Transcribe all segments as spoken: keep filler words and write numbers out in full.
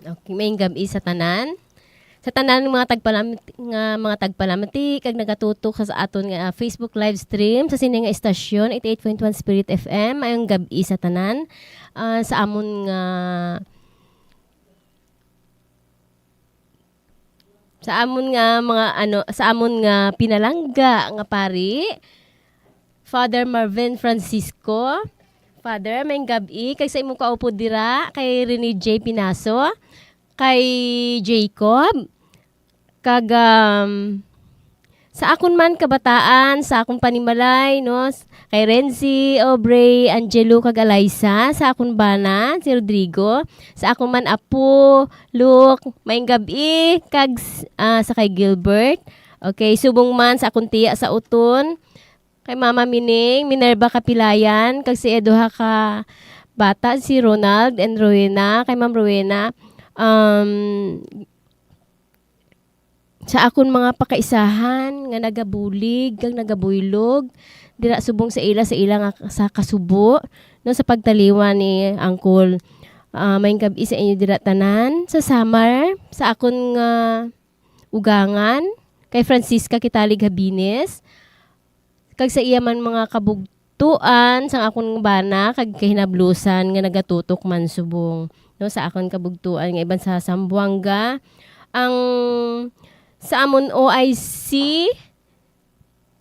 Okay, maayong gab-i sa tanan. Sa tanan nga mga tagpalamti, nga mga tagpalamti kag nagatutok sa, sa aton nga, ah, Facebook live stream sa sini nga estasyon, eighty-eight point one Spirit F M, maayong gab-i sa tanan. Ah, sa amon nga, sa amon nga mga, ano, sa amon nga pinalangga nga pari, Father Marvin Francisco. Father, maayong gab-i, kag sa imong kaupod dira, kay Rene J Pinaso, kay Jacob, kag, um, sa akon man kabataan, sa akong panimalay, no, s-, kay Renzi, Aubrey, Angelo, kag Eliza, sa akon bana, si Rodrigo, sa akon man apo, Luke, maayong gab-i, kag s-, ah, sa kay Gilbert. Okay, subong man sa akon tiya sa Uton, kay Mama Mining, Minerva Kapilayan, kag sa iya duha ka bata, si Ronald and Rowena, kay Ma'am Rowena. Um, sa akon mga pakaisahan nga nagabulig kag nagabuylog dira subong sa ila, sa ila nga sa kasubo, no, sa pagtaliwan ni Uncle. Ah, maayong gab-i sa inyo dira tanan. Sa Samar, sa akon nga ugangan, kay Francisca Kitalig Habines, kag sa iya man mga kabugtuan sang akon bana kag kahinablusan nga nagatutok man subong, no, sa akon kabugtuan nga iban sa Zamboanga. Ang sa amon O I C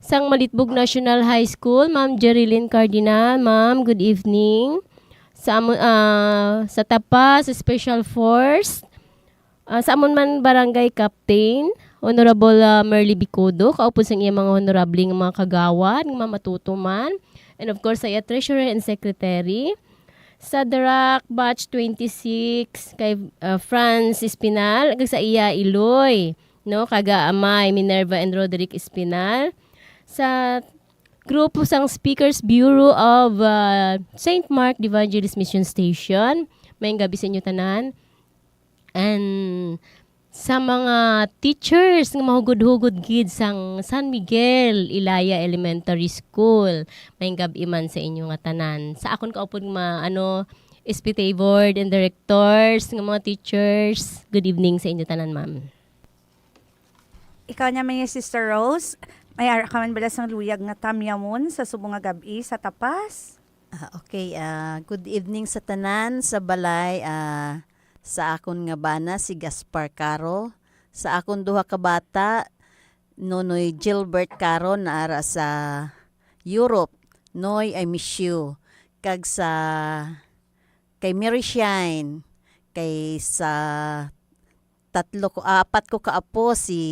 sang Malitbog National High School, Ma'am Jerilyn Cardinal, ma'am, good evening. Sa amon, ah, sa Tapas Special Force, ah, sa amon man barangay captain, Honorable, ah, Merly Bicudo, kaupod sang iya mga honorable nga mga kagawad, nga mga matuto man. And of course, sa iya treasurer and secretary. Sa Dirac Batch twenty-six, kay, ah, Franz Espinal, kag sa iya iloy, no, kag, ah, amay Minerva and Roderick Espinal. Sa grupo sang Speakers Bureau of, ah, Saint Mark Evangelist Mission Station, maayong gab-i sa inyo tanan. And sa mga teachers nga mahugod-hugod gid sang San Miguel Ilaya Elementary School, maayong gab-i man sa inyo nga tanan. Sa akon kaupod nga mga, ano, S P T A board and directors nga mga teachers, good evening sa inyo tanan, ma'am. Ikaw naman yung Sister Rose, may ara ka man bala sang luyag nga tamyamon sa subong nga gab-i sa Tapas? Ah, okay. Ah, good evening sa tanan sa balay. Ah, sa akon nga bana, si Gaspar Caro. Sa akon duha ka bata, Nonoy Gilbert Caro, naara sa Europe. Noy, I miss you. Kag sa kay Mary Shine, kay sa tatlo ko, apat ko ka apo, si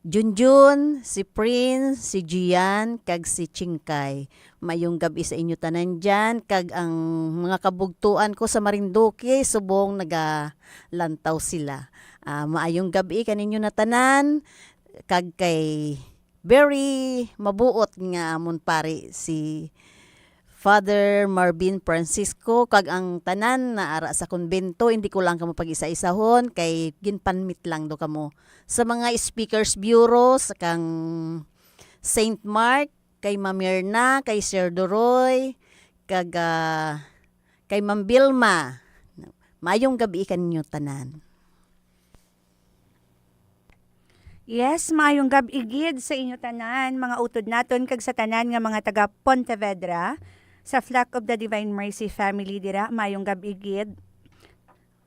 Junjun, si Prince, si Gian, kag si Chingkay. Maayong gab-i sa inyo tanan dyan, kag ang mga kabugtuan ko sa Marinduque, subong nagalantaw sila. Ah, maayong gab-i kaninyo na tanan, kag kay very mabuot nga amon pari si Father Marvin Francisco, kag ang tanan na ara sa kumbento. Hindi ko lang kamo pag-isa-isahon, kay ginpanmit lang do kamo sa mga speakers bureau sa kang Saint Mark, kay Ma'am Mirna, kay Sir Doroy, kag, ah, kay Ma'am Vilma. Maayong gab-i kaninyo tanan. Yes, maayong gab-i gid sa inyo tanan, mga utod naton, kag sa tanan nga mga taga Pontevedra, sa Flock of the Divine Mercy family dira, maayong gab-i gid.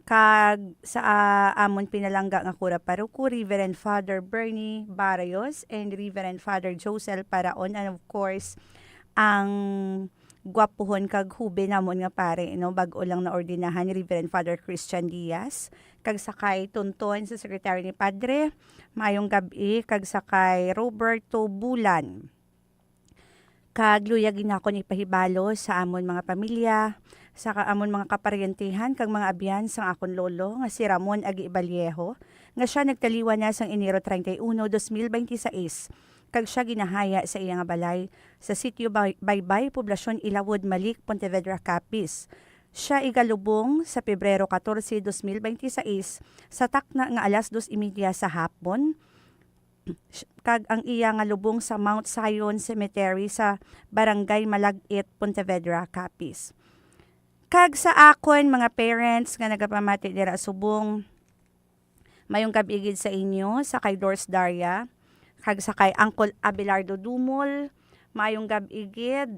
Kag sa, ah, amon pinalangga nga kura paroko, Reverend Father Bernie Barrios and Reverend Father Josel Paraon, and of course, ang gwapuhon kag hube namon nga pare, no, bag-o lang naordinahan, Reverend Father Christian Diaz, kag sa kay Tonton, sa secretary ni Padre, maayong gab-i, kag sa kay Roberto Bulan. Kag luyag gid nakon ipahibalo sa amon mga pamilya, sa ka-, amon mga kaparyentehan kag mga abyan sang akon lolo nga si Ramon Agi Vallejo, nga sia nagtaliwan na sang Enero treinta y uno, dos mil veintiséis, kag sia ginahaya sa iya nga balay sa Sitio Bay-, Baybay, Poblacion Ilawod, Malik, Pontevedra, Capiz. Sia igalubong sa Pebrero catorce, dos mil veintiséis, sa takna nga alas dos y media sa hapon, kag ang iya nga lubong sa Mount Zion Cemetery sa Barangay Malag'it, Pontevedra, Capiz. Kag sa akon mga parents nga nagapamati dira subong, mayong gab-i gid sa inyo, sa kay Dors Daria, kag sa kay Uncle Abelardo Dumol, mayong gab-i gid.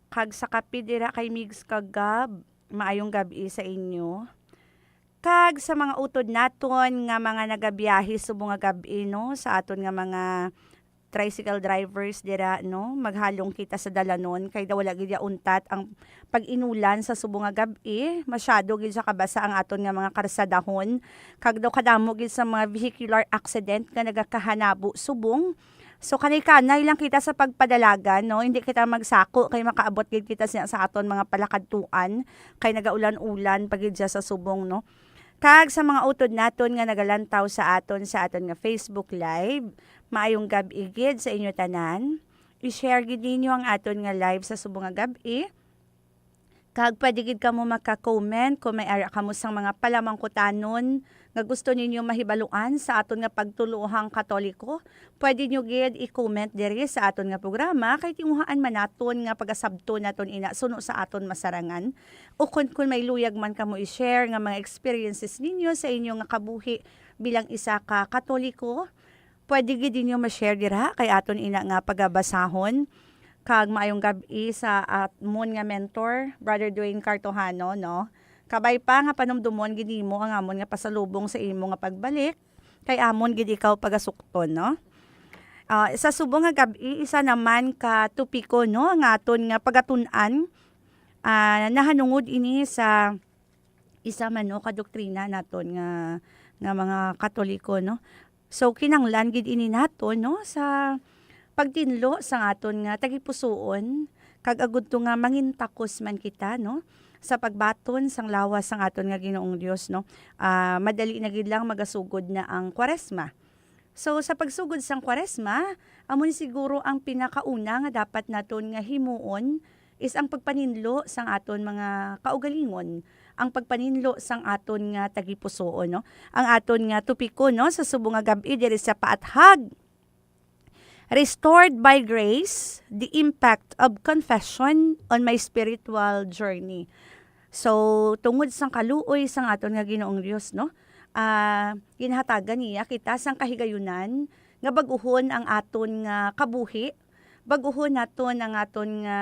Kag sa kape dira kay Migs kag Gab, mayong gab-i sa inyo. Kag sa mga utod naton nga mga nagabiyahe subong nga gab-i, no, sa aton nga mga tricycle drivers dira, no, maghalong kita sa dalanon kay daw wala gid ya untat ang pag-inulan sa subong nga gab-i. Masyado gid siya kabasa ang aton nga mga karsadahon, kag daw kadamo gid sa mga vehicular accident nga nagakahanabo subong. So, kanay-kanay lang kita sa pagpadalagan, no? Hindi kita magsako kay makaabot gid kita sa, sa aton mga palakadtuan kay nagaulan-ulan pa gid siya sa subong, no? Kag sa mga utod naton nga nagalantaw sa aton sa aton nga Facebook Live, maayong gab-i gid sa inyo tanan. I-share gid ninyo ang aton nga live sa subong nga gab-i. Kag pwede gid kamo maka-comment kung may ara kamo sang mga palamangkutanon nga gusto ninyo mahibaluan sa aton nga pagtuluohang Katoliko. Pwede nyo gid i-comment diri sa aton nga programa kay tinguhaan man naton nga pagasabton naton ina suno sa aton masarangan. Ukon kun may luyag man kamo i-share nga mga experiences ninyo sa inyo nga kabuhi bilang isa ka Katoliko, pwede gid ninyo ma-share dira kay aton ina nga pagabasahon. Kag maayong gab-i sa amon nga mentor, Brother Dwayne Cartohano, no? Kabay pa nga panumdumon gid nimo ang amon nga pasalubong sa imo nga pagbalik, kay amon gid ikaw pagasukton, no? Ah, sa subong nga gab-i, isa naman ka topiko, no, nga aton nga pagatun-an, ah, nahanungod ini sa isa man, no, ka doktrina naton nga, nga mga Katoliko, no? So, kinahanglan gid ini naton, no, sa pagtinlo sang aton nga tagipusoon, kag agud to nga mangintakos man kita, no, sa pagbaton sang lawas sang aton nga Ginoong Dios, no. Ah, madali na gid lang magasugod na ang Kwaresma. So, sa pagsugod sang Kwaresma, amo ni siguro ang pinakauna nga dapat naton nga himuon is ang pagpaninlo sang aton mga kaugalingon, ang pagpaninlo sang aton nga tagipusoon, no? Ang aton nga topiko, no, sa subong nga gab-i diri sa paathag, Restored by Grace, the Impact of Confession on My Spiritual Journey. So, tungod sang kaluoy sang aton nga Ginoong Dios, no? Ah, ginhatagan niya kita sang kahigayunan nga bag-uhon ang aton nga kabuhi, bag-uhon naton ang aton nga,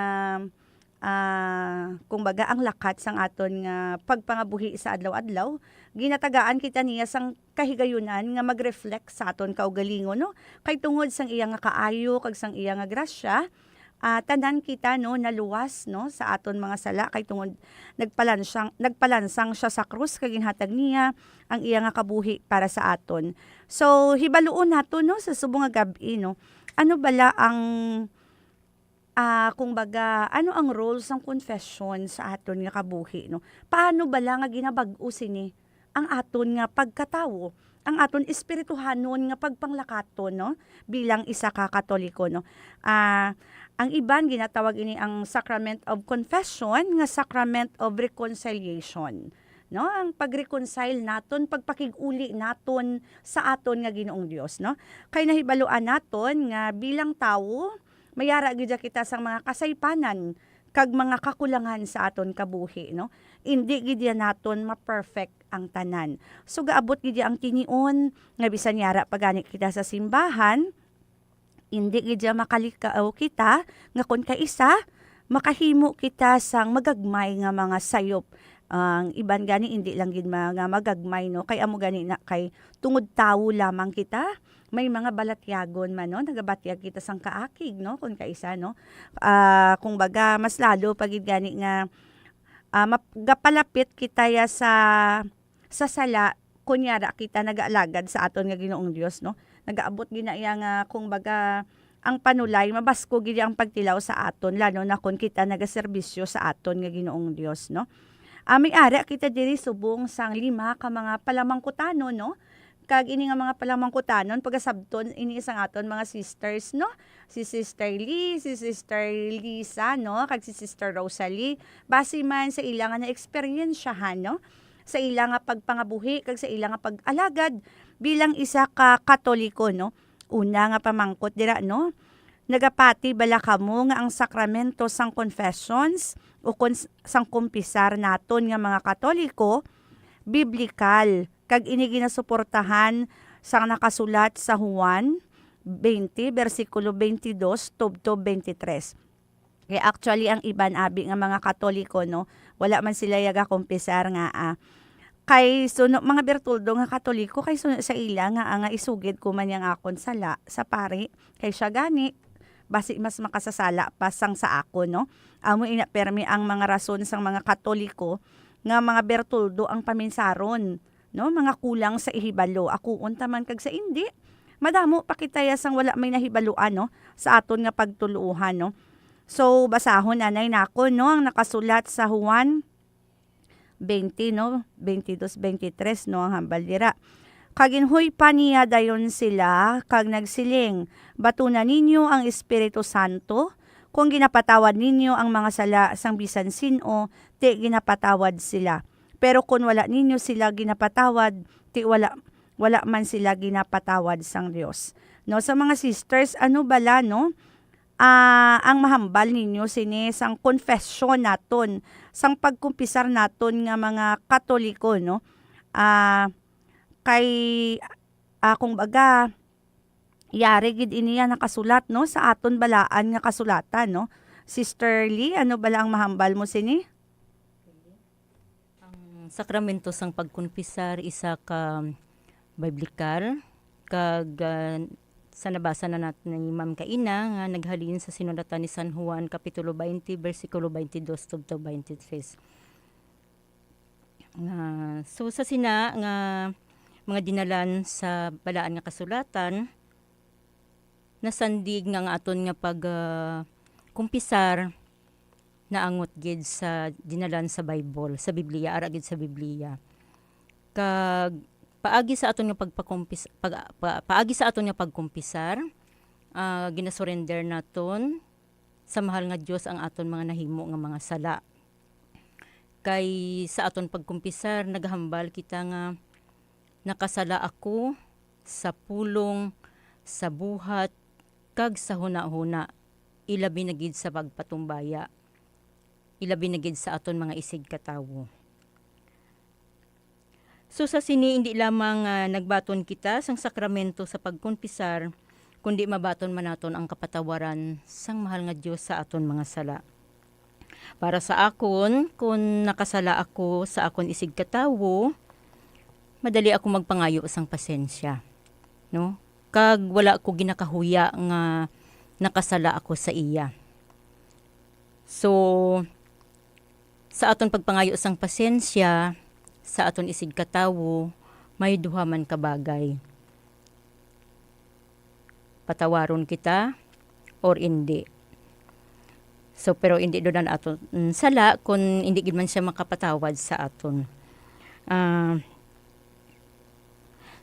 ah, kung baga, ang lakat sang aton nga pagpangabuhi sa adlaw-adlaw. Ginatagaan kita niya sang kahigayunan nga mag-reflect sa aton kaugalingon, no? Kay tungod sang iya nga kaayo kag sang iya nga grasya, ah, tanan kita, no, naluwas, no, sa aton mga sala, kay tungod nagpalansang, nagpalansang siya sa krus kag ginhatag niya ang iya nga kabuhi para sa aton. So, hibaluon nato, no, sa subong nga gab-i, no, ano bala ang, ah, kung baga, ano ang role sang confession sa aton nga kabuhi, no? Paano bala nga ginabag-o sini ang aton nga pagkatawo, ang aton espirituhanon nga pagpanglakaton, no? Bilang isa ka Katoliko, no? Ah, ang iban ginatawag ini ang Sacrament of Confession nga Sacrament of Reconciliation, no? Ang pag-reconcile naton, pagpakig-uli naton sa aton nga Ginoong Dios, no? Kay nahibaluan naton nga bilang tawo, may ara gid kita sang mga kasaypanan kag mga kakulangan sa aton kabuhi, no? Indi gid ya naton ma-perfect ang tanan. So, gaabot gid ya ang tinion nga bisan yara pa gani kita sa simbahan, indi gid ya makalikaw kita nga kon kaisa, makahimo kita sang magagmay nga mga sayop. Ang iban gani indi lang gid mga magagmay, no? Kay amo gani na, kay tungod tawo lamang kita, may mga balatyagon man, no? Nagabatyag kita sang kaakig, no? Kon kaisa, no? Ah, kung baga, mas lalo pa gid gani nga, ah, map-, gapalapit kita ya sa, sa sala, kunyara kita nagaalagad sa aton nga Ginoong Dios, no? Nagaabot gid na iya nga, kung baga, ang panulay, mabaskog gid ang pagtilaw sa aton, lalo na kon kita nagaserbisyo sa aton nga Ginoong Dios, no? Ah, may ara kita diri subong sang lima ka mga palamangkutanon, no? Kag ini nga mga palamangkutanon, pagasabton ini sang aton mga sisters, no? Si Sister Lee, si Sister Lisa, no? Kag si Sister Rosalie. Base man sa ila nga naeksperyensyahan, no? Sa ila nga pagpangabuhi, kag sa ila nga pag-alagad bilang isa ka Katoliko, no? Una nga pamangkot dira, no? Nagapati bala kamo nga ang sakramento sang confessions ukon s-, sang kumpisar naton nga mga Katoliko biblikal, kag ini ginasuportahan sang nakasulat sa Juan twenty, bersikulo twenty-dos tubtob twenty-tres? Eh, actually, ang iban abi nga mga Katoliko, no, wala man sila yagakumpisar nga, ah, kay suno, mga Bertoldo nga Katoliko, kay suno sa ila nga, ah, nga isugid ko man yang akon sala sa pari, kay siya gani, basi mas makasasala pa sang sa akon, no? Amo ina permi ang mga rason sang mga Katoliko nga mga Bertoldo ang paminsaron, no? Mga kulang sa ihibalo. Ako unta man kag sa indi, madamo pa kita ya sang wala may nahibaluan, no? Sa aton nga pagtuluohan, no? So, basahon anay nako, no, ang nakasulat sa Juan twenty, no, twenty-dos, twenty-tres, no, ang hambal dira. Kag ginhuypan niya dayon sila, kag nagsiling, "Batuna ninyo ang Espiritu Santo. Kung ginapatawad ninyo ang mga sala sang bisan sin-o, ti ginapatawad sila. Pero kung wala ninyo sila ginapatawad, ti wala, wala man sila ginapatawad sang Dios." No, sa mga sisters, ano bala, no? Ah, ang mahambal ninyo sini sang confession naton, sang pagkumpisar naton nga mga Katoliko, no? Ah, kay, ah, kung baga, yari gid ini ya nakasulat, no, sa aton balaan nga kasulatan, no? Sister Lee, ano bala ang mahambal mo sini? Ang sakramento sang pagkonfesar isa ka biblikal, kag, ah, sa nabasa na naton ni Ma'am kaina nga naghalin sa sinulatan ni San Juan, Kapitulo twenty, bersikulo twenty-dos tubtob twenty-tres. Nga, so, sa sina nga mga dinalan sa Balaan nga Kasulatan, nasandig nga ang aton nga pag, ah, kumpisar naangot gid sa dinalan sa Bible, sa Biblia, ara gid sa Biblia. Kag paagi sa aton nga pagpakumpis-, pag-, pa-, paagi sa aton nga pagkumpisar, ah, ginasurrender naton sa mahal nga Dios ang aton mga nahimo nga mga sala. Kay sa aton pagkumpisar, naghambal kita nga, "Nakasala ako sa pulong, sa buhat, kag sa hunahuna, ilabi na gid sa pagpatumbaya, ilabi na gid sa aton mga isigkatawo." So, sa sini, indi lamang nga nagbaton kita sang sakramento sa pagkonfesar, kundi mabaton man naton ang kapatawaran sang mahal nga Dios sa aton mga sala. Para sa akon, kon nakasala ako sa akon isigkatawo, madali ako magpangayo sang pasensya, no? Kag wala ko ginakahuya nga nakasala ako sa iya. So, sa aton pagpangayo sang pasensya sa aton isigkatawo, may duha man ka bagay. Patawaron kita or indi. So, pero indi do na aton, mm, sala kung indi gid man siya makapatawad sa aton. Ah,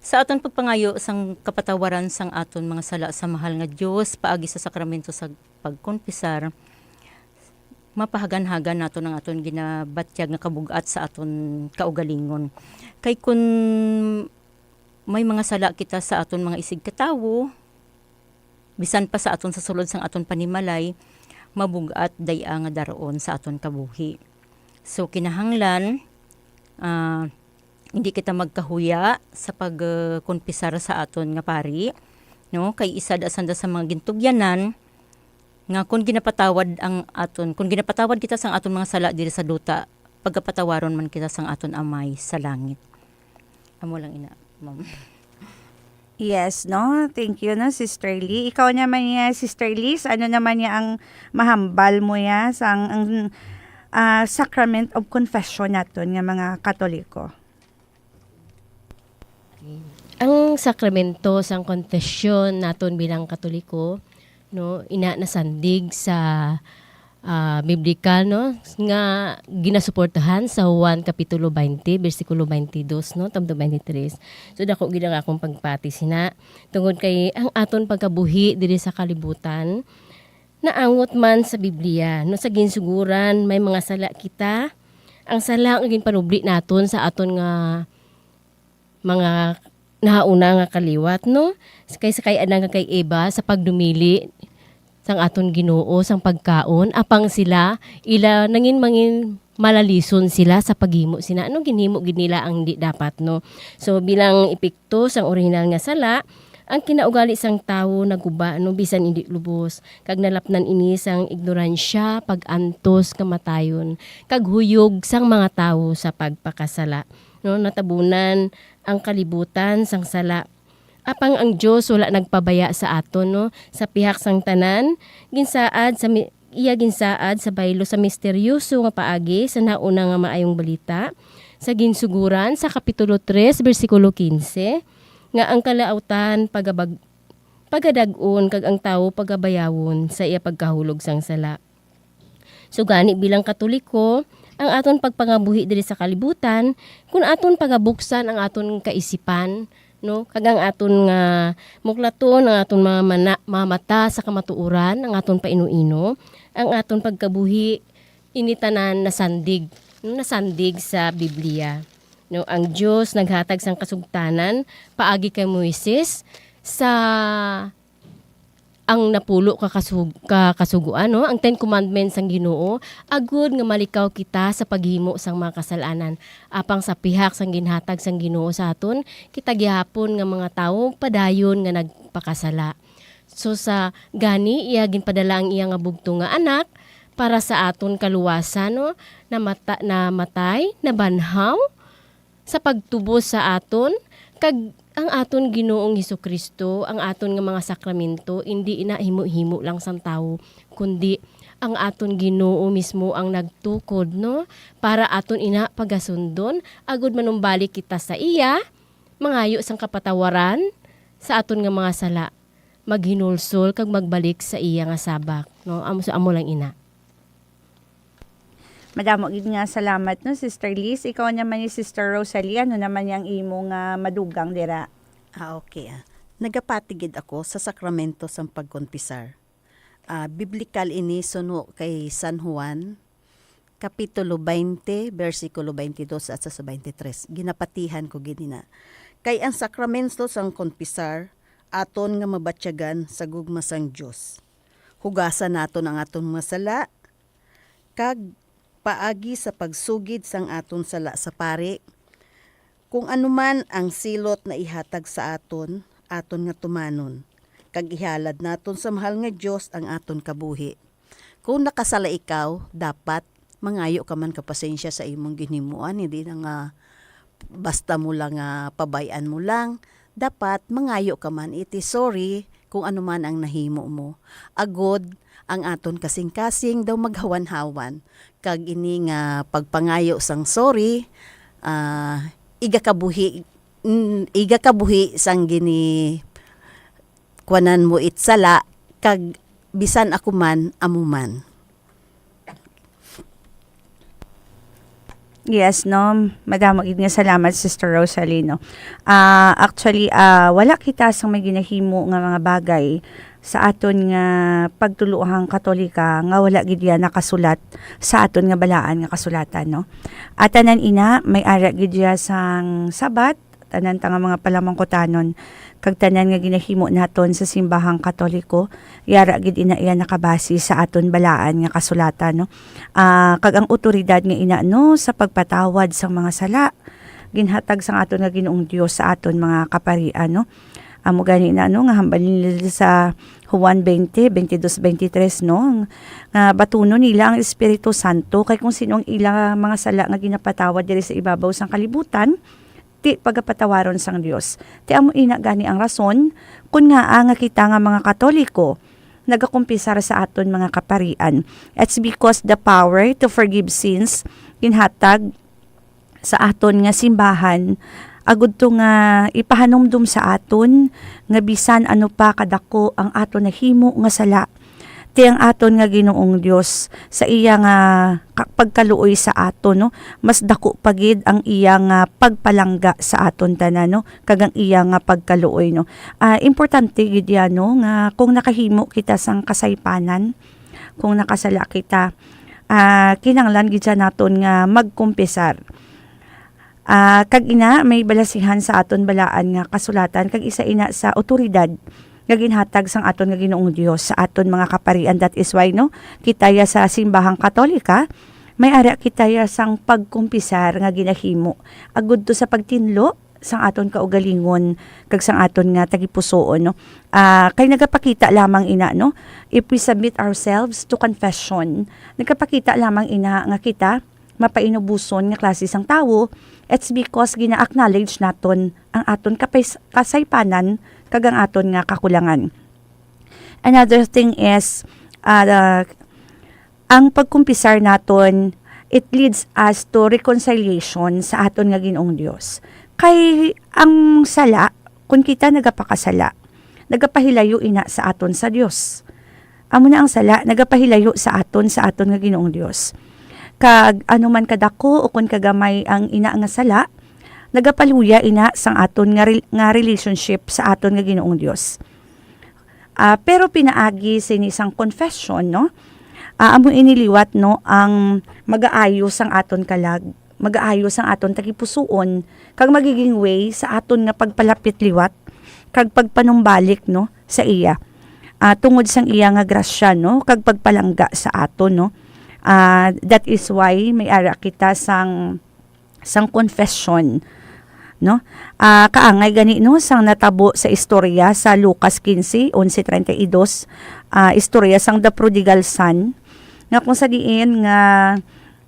sa aton pagpangayo sang kapatawaran sang aton mga sala sa mahal nga Dios paagi sa sakramento sa pagkonfesar, mapahaganhagan naton ang aton ginabatyag nga kabug-at sa aton kaugalingon. Kay kun may mga sala kita sa aton mga isigkatawo, bisan pa sa aton sa sulod sang aton panimalay, mabug-at day-a nga dar-on sa aton kabuhi. So, kinahanglan, ah, hindi kita magkahuya sa pag, ah, konpisar sa aton nga pari, no? Kay isa da sanda sa mga gintugyanan nga kung ginapatawad ang aton, kung ginapatawad kita sang aton mga sala diri sa duta, pagapatawaron man kita sang aton Amay sa langit. Amo lang ina, ma'am. Yes, no? Thank you, no, Sister Lee. Ikaw naman niya, Sister Liz, ano naman niya ang mahambal mo ya sang, ang, ah, Sacrament of Confession naton nga mga Katoliko? Ang sakramento sang confession naton bilang Katoliko, no, ina nasandig sa, ah, biblikal, no, nga ginasuportahan sa Juan Kapitulo twenty, bersikulo twenty-dos, no, tubtob twenty-tres. So, dako gid ang akong pagpati sina, tungod kay ang aton pagkabuhi diri sa kalibutan naangot man sa Biblia, no, sa ginsuguran may mga sala kita. Ang sala nga ginpanubli naton sa aton nga mga nahauna nga kaliwat, no? Kay sa kay Adan kag kay Eva, sa pagdumili, sang aton Ginoo sang pagkaon, apang sila, ila nangin mangin malalison sila sa paghimo sina. Ano, ginhimo gid nila ang di dapat, no? So, bilang epekto sang orihinal nga sala, ang kinaugali sang tawo naguba, no, bisan indi lubos, kag nalapnan ini sang ignoransya, pag-antos, kamatayon, kag huyog sang mga tawo sa pagpakasala, no? Natabunan ang kalibutan sang sala. Apang ang Dios wala nagpabaya sa aton, no? Sa pihak sang tanan, ginsaad sa mi-, iya ginsaad sa baylo sa misteryoso nga paagi sa nauna nga maayong balita, sa Ginsugoran sa kapitulo tres, bersikulo quince, nga ang kalaawtan pagabag-, pagadag-on kag ang tawo pagabayawon sa iya pagkahulog sang sala. So gani, bilang Katoliko, ang aton pagpangabuhi diri sa kalibutan, kun aton pagabuksan ang aton kaisipan, no, kag ang aton nga muklaton ang aton mga mana-, mga mata sa kamatuoran, ang aton paino-ino, ang aton pagkabuhi, ini tanan nasandig, no, nasandig sa Biblia. No, ang Dios naghatag sang kasugtanan paagi kay Moises sa ang napulo ka kasug-, ka kasugoan, no? Ang Ten Commandments sang Ginoo, agud nga malikaw kita sa paghimo sang mga kasalanan. Apang sa pihak sang ginhatag sang Ginoo sa aton, kita gihapon nga mga tawo padayon nga nagpakasala. So, sa gani, iya ginpadala ang iya nga bugtong nga Anak para sa aton kaluwasan, no? Namata-, namatay, nabanhaw, sa pagtubos sa aton, kag ang aton Ginoong Jesu-Cristo, ang aton nga mga sakramento, indi ina himo-himo lang sang tawo, kundi ang aton Ginoo mismo ang nagtukod, no? Para aton ina pagasundon, agud manumbalik kita sa iya, mangayo sang kapatawaran sa aton nga mga sala, maghinulsol kag magbalik sa iya nga sabak, no? Amo, so, amo lang ina. Madamo gid nga salamat, no, Sister Liz. Ikaw naman ni Sister Rosalie, ano naman yang imo nga madugang dira? Ah, okay, ah. Nagapati gid ako sa sakramento sang pagkonpisar. Ah, biblikal ini suno kay San Juan, Kapitulo twenty, bersikulo twenty-two at sa twenty-three. Ginapatihan ko gid ina. Kay ang sakramento sang konpisar aton nga mabatyagan sa gugma sang Dios. Hugasan naton ang aton mga sala, kag paagi sa pagsugid sang aton sala sa pari, kung ano man ang silot na ihatag sa aton, aton nga tumanon, kag ihalad naton sa mahal nga Dios ang aton kabuhi. Kung nakasala ikaw, dapat mangayo ka man ka pasensya sa imong ginhimuan, hindi na nga basta mo lang nga pabay-an mo lang. Dapat mangayo ka man iti sorry kung ano man ang nahimo mo. Agod ang aton kasing-kasing daw maghawan-hawan, kag ini nga pagpangayo sang sorry, ah, igakabuhi, mm, igakabuhi sang gini-, kuanan mo it sala, kag bisan ako man, amo man. Yes, no? Madamo gid nga salamat, Sister Rosalie, no? Ah, actually, ah, wala kita sang may ginahimo nga mga bagay sa aton nga pagtuluhang Katolika nga wala gid iya nakasulat sa aton nga balaan nga kasulatan, no? At tanan ina, may ara gid iya sang Sabat, tanan ta nga mga palamangkutanon, kag tanan nga ginahimo naton sa simbahang Katoliko, yara gid ina iya nakabase sa aton balaan nga kasulatan, no? Ah, kag ang awtoridad nga ina, no, sa pagpatawad sang mga sala, ginhatag sang aton nga Ginoong Dios sa aton mga kaparian, no? Amo gani na, no, nga hambal nila sa Juan twenty, twenty-two, twenty-three, no, nga batunon nila ang Espiritu Santo, kay kung sino ang ila mga sala nga ginapatawad diri sa ibabaw sang kalibutan, ti pagapatawaron sang Dios. Ti amo ina gani ang rason kun ngaa nga kita nga mga Katoliko nagakumpisar sa aton mga kaparian. It's because the power to forgive sins ginhatag sa aton nga simbahan, agud to nga ipahanumdom sa aton nga bisan ano pa kadako ang aton nahimo nga sala, ti ang aton nga Ginoong Dios sa iya nga ka-, pagkaluoy sa aton, no, mas dako pa gid ang iya nga pagpalangga sa aton tanan, no, kag ang iya nga pagkaluoy, no. Ah, importante gid yan, no, nga kung nakahimo kita sang kasaypanan, kung nakasala kita, ah, kinahanglan gid siya naton nga magkumpisar. Ah, kag ina, may balasihan sa aton balaan nga kasulatan, kag isa ina sa awtoridad nga ginhatag sang aton nga Ginoong Dios sa aton mga kaparian. That is why, no, kita ya sa simbahang Katolika, may ara kita ya sang pagkumpisar nga ginahimo agud to sa pagtinlo sang aton kaugalingon kag sang aton nga tagipusoon, no? Ah, kay nagapakita lamang ina, no? If we submit ourselves to confession, nagapakita lamang ina nga kita mapainubuson nga klase sang tawo, it's because gina-acknowledge naton ang aton kapais-, kasaypanan kag ang aton nga kakulangan. Another thing is, ah, ang pagkumpisar naton, it leads us to reconciliation sa aton nga Ginoong Dios. Kay ang sala, kung kita nagapakasala, nagapahilayo ina sa aton sa Dios. Amo na ang sala, nagapahilayo sa aton, sa aton nga Ginoong Dios. Kag ano man kadako o kon kagamay ang ina nga sala, nagapaluya ina sang aton nga rel-, nga relationship sa aton nga Ginoong Dios. Ah, pero pinaagi sini sang confession, no? Ah, amo ini liwat, no, ang magaayo sang aton kalag, magaayo sang aton tagipusoon, kag magiging way sa aton nga pagpalapit liwat kag pagpanumbalik, no, sa iya. Ah, tungod sang iya nga grasya, no, kag pagpalangga sa aton, no. Ah, that is why may ara kita sang, sang confession, no. Ah, kaangay gani, no, sang natabo sa istorya sa Lucas quince, once treinta y dos, ah, istorya sang the prodigal son, nga kung sa diin nga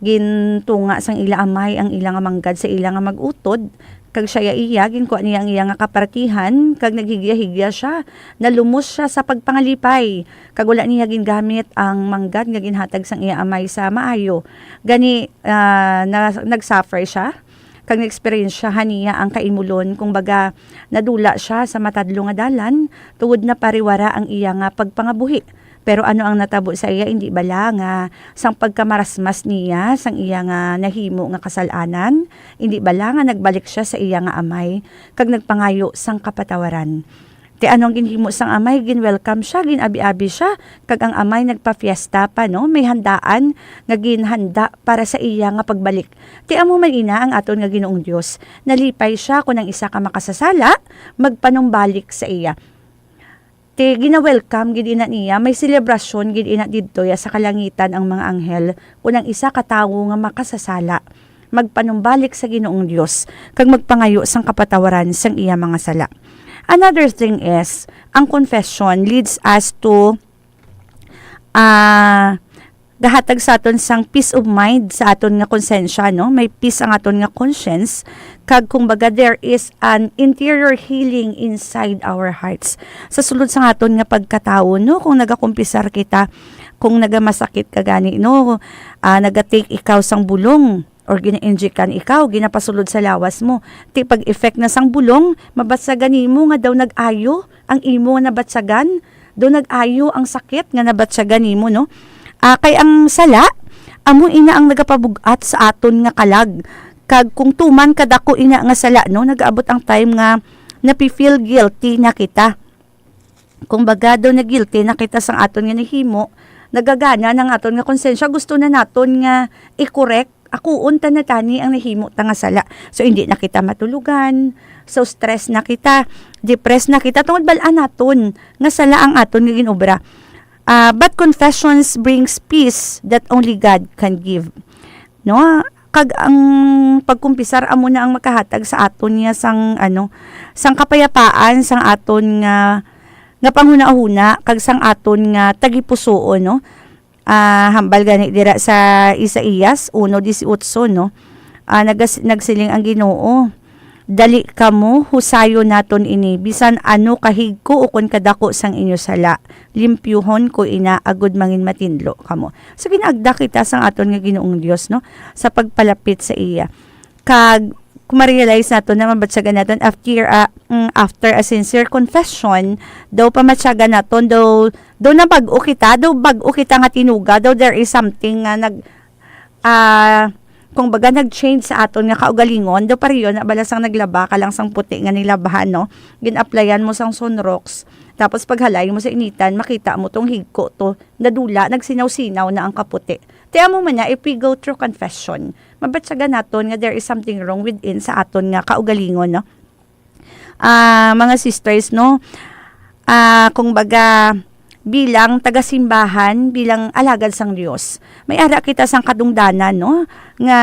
gintunga sang ila amay ang ila nga manggad sa ila nga mag-utod, kag siya iya, ginkwa niya ang iya nga kapartihan, kag naghigya-higya sia. Nalumos sia sa pagpangalipay, kag wala niya gingamit ang manggad nga ginhatag sang iya amay sa maayo. Gani, ah, na-, nag-suffer sia, kag na-eksperyensyahan niya ang kaimulon. Kung baga, nadula sia sa matadlo nga dalan, tungod napariwara ang iya nga pagpangabuhi. Pero ano ang natabo sa iya? Indi bala nga sang pagkamarasmas niya sang iya nga nahimo nga kasal-anan? Indi bala nga nagbalik sia sa iya nga amay kag nagpangayo sang kapatawaran? Ti ano ang ginhimo sang amay? Gin-welcome sia, gin-abi-abi sia, kag ang amay nagpafiesta pa, no? May handaan nga ginhanda para sa iya nga pagbalik. Ti amo man ina ang aton nga Ginoong Dios. Nalipay sia kon ang isa ka makasasala magpanumbalik sa iya. Ti gina-welcome gid ina niya, may selebrasyon gid ina didto ya sa kalangitan ang mga anghel kon ang isa ka tawo nga makasasala magpanumbalik sa Ginoong Dios kag magpangayo sang kapatawaran sang iya mga sala. Another thing is, ang confession leads us to, ah, gahatag sa aton sang peace of mind sa aton nga konsensya, no? May peace ang aton nga conscience, kag kumbaga, there is an interior healing inside our hearts. Sa sulod sa aton nga pagkatawo, no? Kung nagakumpisar kita, kung nagamasakit ka gani, no? Ah, naga-take ikaw sang bulong, or gina-injikan ikaw, ginapasulod sa lawas mo. Ti pag-effect na sang bulong, mabatsagan nimo nga daw nag-ayo ang imo nga nabatsagan, daw nag-ayo ang sakit nga nabatsagan nimo, no? Ah, kay ang sala, amo ina ang nagapabug-at sa aton nga kalag. Kag kung tuman kadako ina nga sala, no, nagaabot ang time nga napi-feel guilty na kita. Kung baga daw na-guilty na kita sang aton nga nahimo, nagagana na ang aton nga konsensya, gusto na naton nga i-correct, akuon ta na tani ang nahimo ta nga sala. So, hindi na kita matulogan. So, stress na kita, depressed na kita, tungod bal-an naton nga sala ang aton nga ginobra. Ah, but confessions brings peace that only God can give. No? Kag ang pagkumpisar amo na ang makahatag sa aton niya sang, ano, sang kapayapaan sang aton nga, nga panghunahuna kag sang aton nga tagipusoon, no? Ah, hambal gani dira sa Isaias uno dieciocho, no? Ah, nagas-, nagsiling ang Ginoo, "Dali kamo, husayon naton ini, bisan ano kahigko ukon kadako sang inyo sala, limpyuhon ko ina agud mangin matinlo kamo." So, ginaagda kita sang aton nga Ginoong Dios, no, sa pagpalapit sa iya. Kag kung ma-realize naton na mabatyagan naton after, ah, mm, after a sincere confession, daw pamatyagan naton, daw, daw nabag-o kita, daw bag-o kita nga tinuga, daw there is something nga nag-, ah, kung baga nag-change sa aton nga kaugalingon, daw pareho na bala sang naglaba ka lang sang puti nga nilabhan, no? Gin-applyan mo sang Sunrox, tapos paghalay mo sa initan, makita mo tong higko to, nadula, nagsinaw-sinaw na ang kaputi. Ti amo man na, if we go through confession, mabatyagan naton nga there is something wrong within sa aton nga kaugalingon, no? Ah, mga sisters, no? ah, kung baga, bilang taga-simbahan, bilang alagad sang Dios, may ara kita sang kadungdanan, no? Nga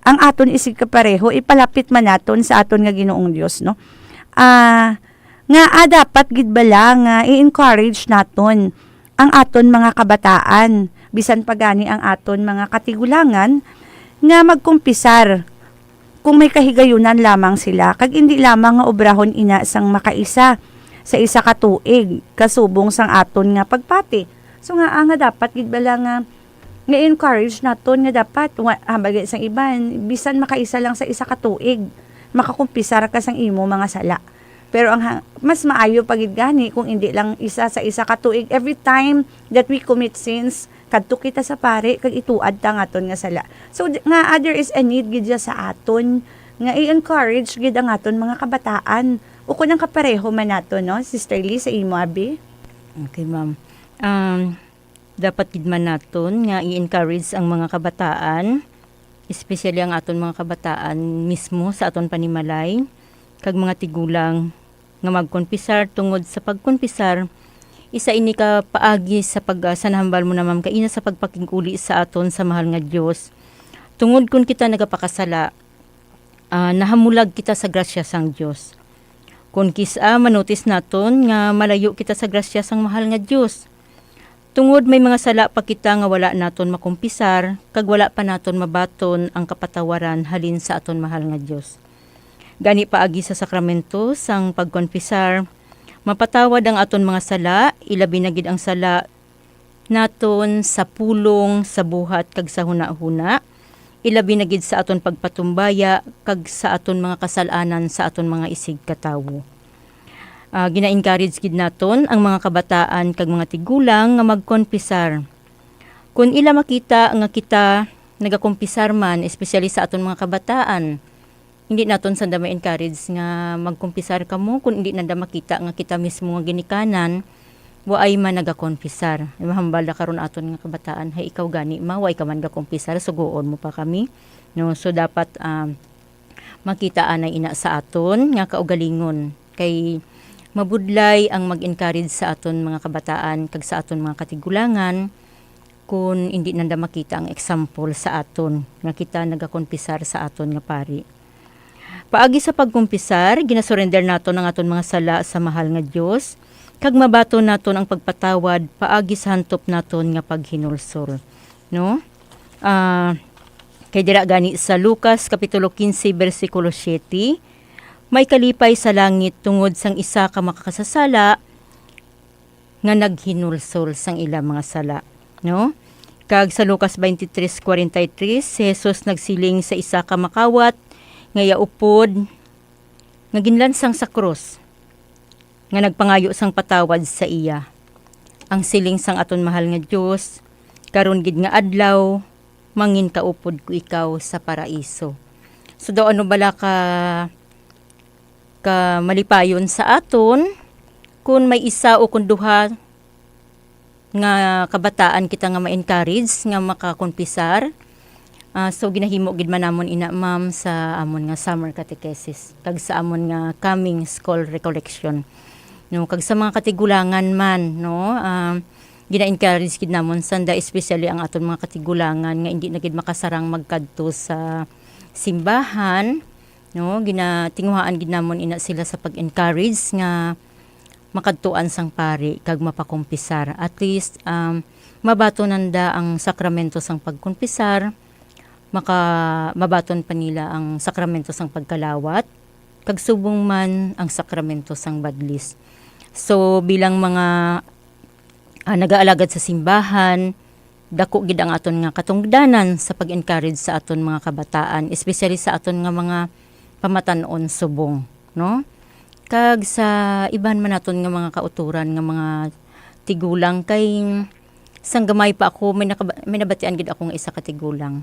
ang aton isigkapareho, ipalapit man naton sa aton nga Ginoong Dios, no? Ah, nga, ah, dapat gid bala nga i-encourage naton ang aton mga kabataan, bisan pa gani ang aton mga katigulangan, nga magkumpisar kung may kahigayunan lamang sila, kag indi lamang nga obrahon ina sang makaisa sa isa ka tuig, kasubong sang aton nga pagpati. So, nga, ah, nga dapat gid bala nga, nga encourage naton nga dapat, wa-, hambal gid sang iban, bisan makaisa lang sa isa ka tuig, makakumpisar ka sang imo mga sala. Pero ang ha-, mas maayo pa gid gani kung indi lang isa sa isa ka tuig. Every time that we commit sins, kadto kita sa pari kag ituad ta ang aton nga sala. So, d-, nga, ah, there is a need gid siya sa aton nga i-encourage gid ang aton mga kabataan. Ukon ang kapareho man nato, no, Sister Lee, sa imo, abi? Okay, ma'am. Um, dapat gid man naton nga i-encourage ang mga kabataan, especially ang aton mga kabataan mismo sa aton panimalay, kag mga tigulang nga magkonpisar, tungod sa pagkonpisar, isa ini ka paagi sa pag-, ah, sa nahambal mo na, ma'am, kaina sa pagpakig-uli sa aton sa mahal nga Dios. Tungod kun kita nagapakasala, ah, nahamulag kita sa grasya sang Dios. Kun kis-a, manotis naton nga malayo kita sa grasya sang mahal nga Dios. Tungod may mga sala pa kita nga wala naton makumpisar, kag wala pa naton mabaton ang kapatawaran halin sa aton mahal nga Dios. Gani, paagi sa sakramento sang pagkonfesar, mapatawad ang aton mga sala, ilabi na gid ang sala naton sa pulong, sa buhat, kag sa hunahuna, ilabi na gid sa aton pagpatumbaya kag sa aton mga kasal-anan sa aton mga isigkatawo. Ah, gina-encourage gid naton ang mga kabataan kag mga tigulang nga magkonfesar. Kon ila makita nga kita nagakumpisar man, especially sa aton mga kabataan, hindi naton sanda ma-encourage nga magkumpisar kamo kon hindi nanda makita nga kita mismo nga ginikanan, waay man nagakumpisar. Mahambal na karon aton nga kabataan, "Hay, ikaw gani, ma, waay ka man gakumpisar, sugoon mo pa kami." No? So, dapat, ah, makita anay ina sa aton nga kaugalingon. Kay mabudlay ang mag-encourage sa aton mga kabataan kag sa aton mga katigulangan kon indi nanda makita ang example sa aton nga kita nagakumpisar sa aton nga pari. Paagi sa pagkumpisar, ginasurrender naton ang aton mga sala sa mahal nga Dios, kag mabaton naton ang pagpatawad paagi sa hantop naton nga paghinulsol. No? Ah, kay dira gani sa Lucas Kapitulo quince, bersikulo siete, "May kalipay sa langit tungod sang isa ka makakasasala nga naghinulsol sang ila mga sala." No? Kag sa Lucas twenty-three forty-three, si Jesus nagsiling sa isa ka makawat nga iya upod nga ginlansang sa krus, nga nagpangayo sang patawad sa iya. Ang siling sang aton mahal nga Dios, "Karon gid nga adlaw, manginkaupod ko ikaw sa paraiso." So, daw ano bala ka, ka malipayon sa aton kung may isa o kung duha nga kabataan kita nga ma-encourage nga makakumpisar. Ah, so, ginahimo gid man namon ina, ma'am, sa amon nga summer catechesis kag sa amon nga coming school recollection. No, kag sa mga katigulangan man, no, ah, gina-encourage gid namon sanda, especially ang aton mga katigulangan nga indi na gid makasarang magkadto sa simbahan, no, ginatinguhaan gid namon ina sila sa pag-encourage nga makadtuan sang pari kag mapakumpisar. At least, um, mabaton nanda ang sakramento sang pagkumpisar, maka-, mabaton pa nila ang sakramento sang pagkalawat, kag subong man ang sakramento sang badlis. So, bilang mga, ah, nagaalagad sa simbahan, dako gid ang aton nga katungdanan sa pag-encourage sa aton mga kabataan, especially sa aton nga mga pamatan-on subong, no? Kag sa iban man naton nga mga kautoran nga mga tigulang, kay sang gamay pa ako, may nakaba-, may nabatian gid ako nga isa ka tigulang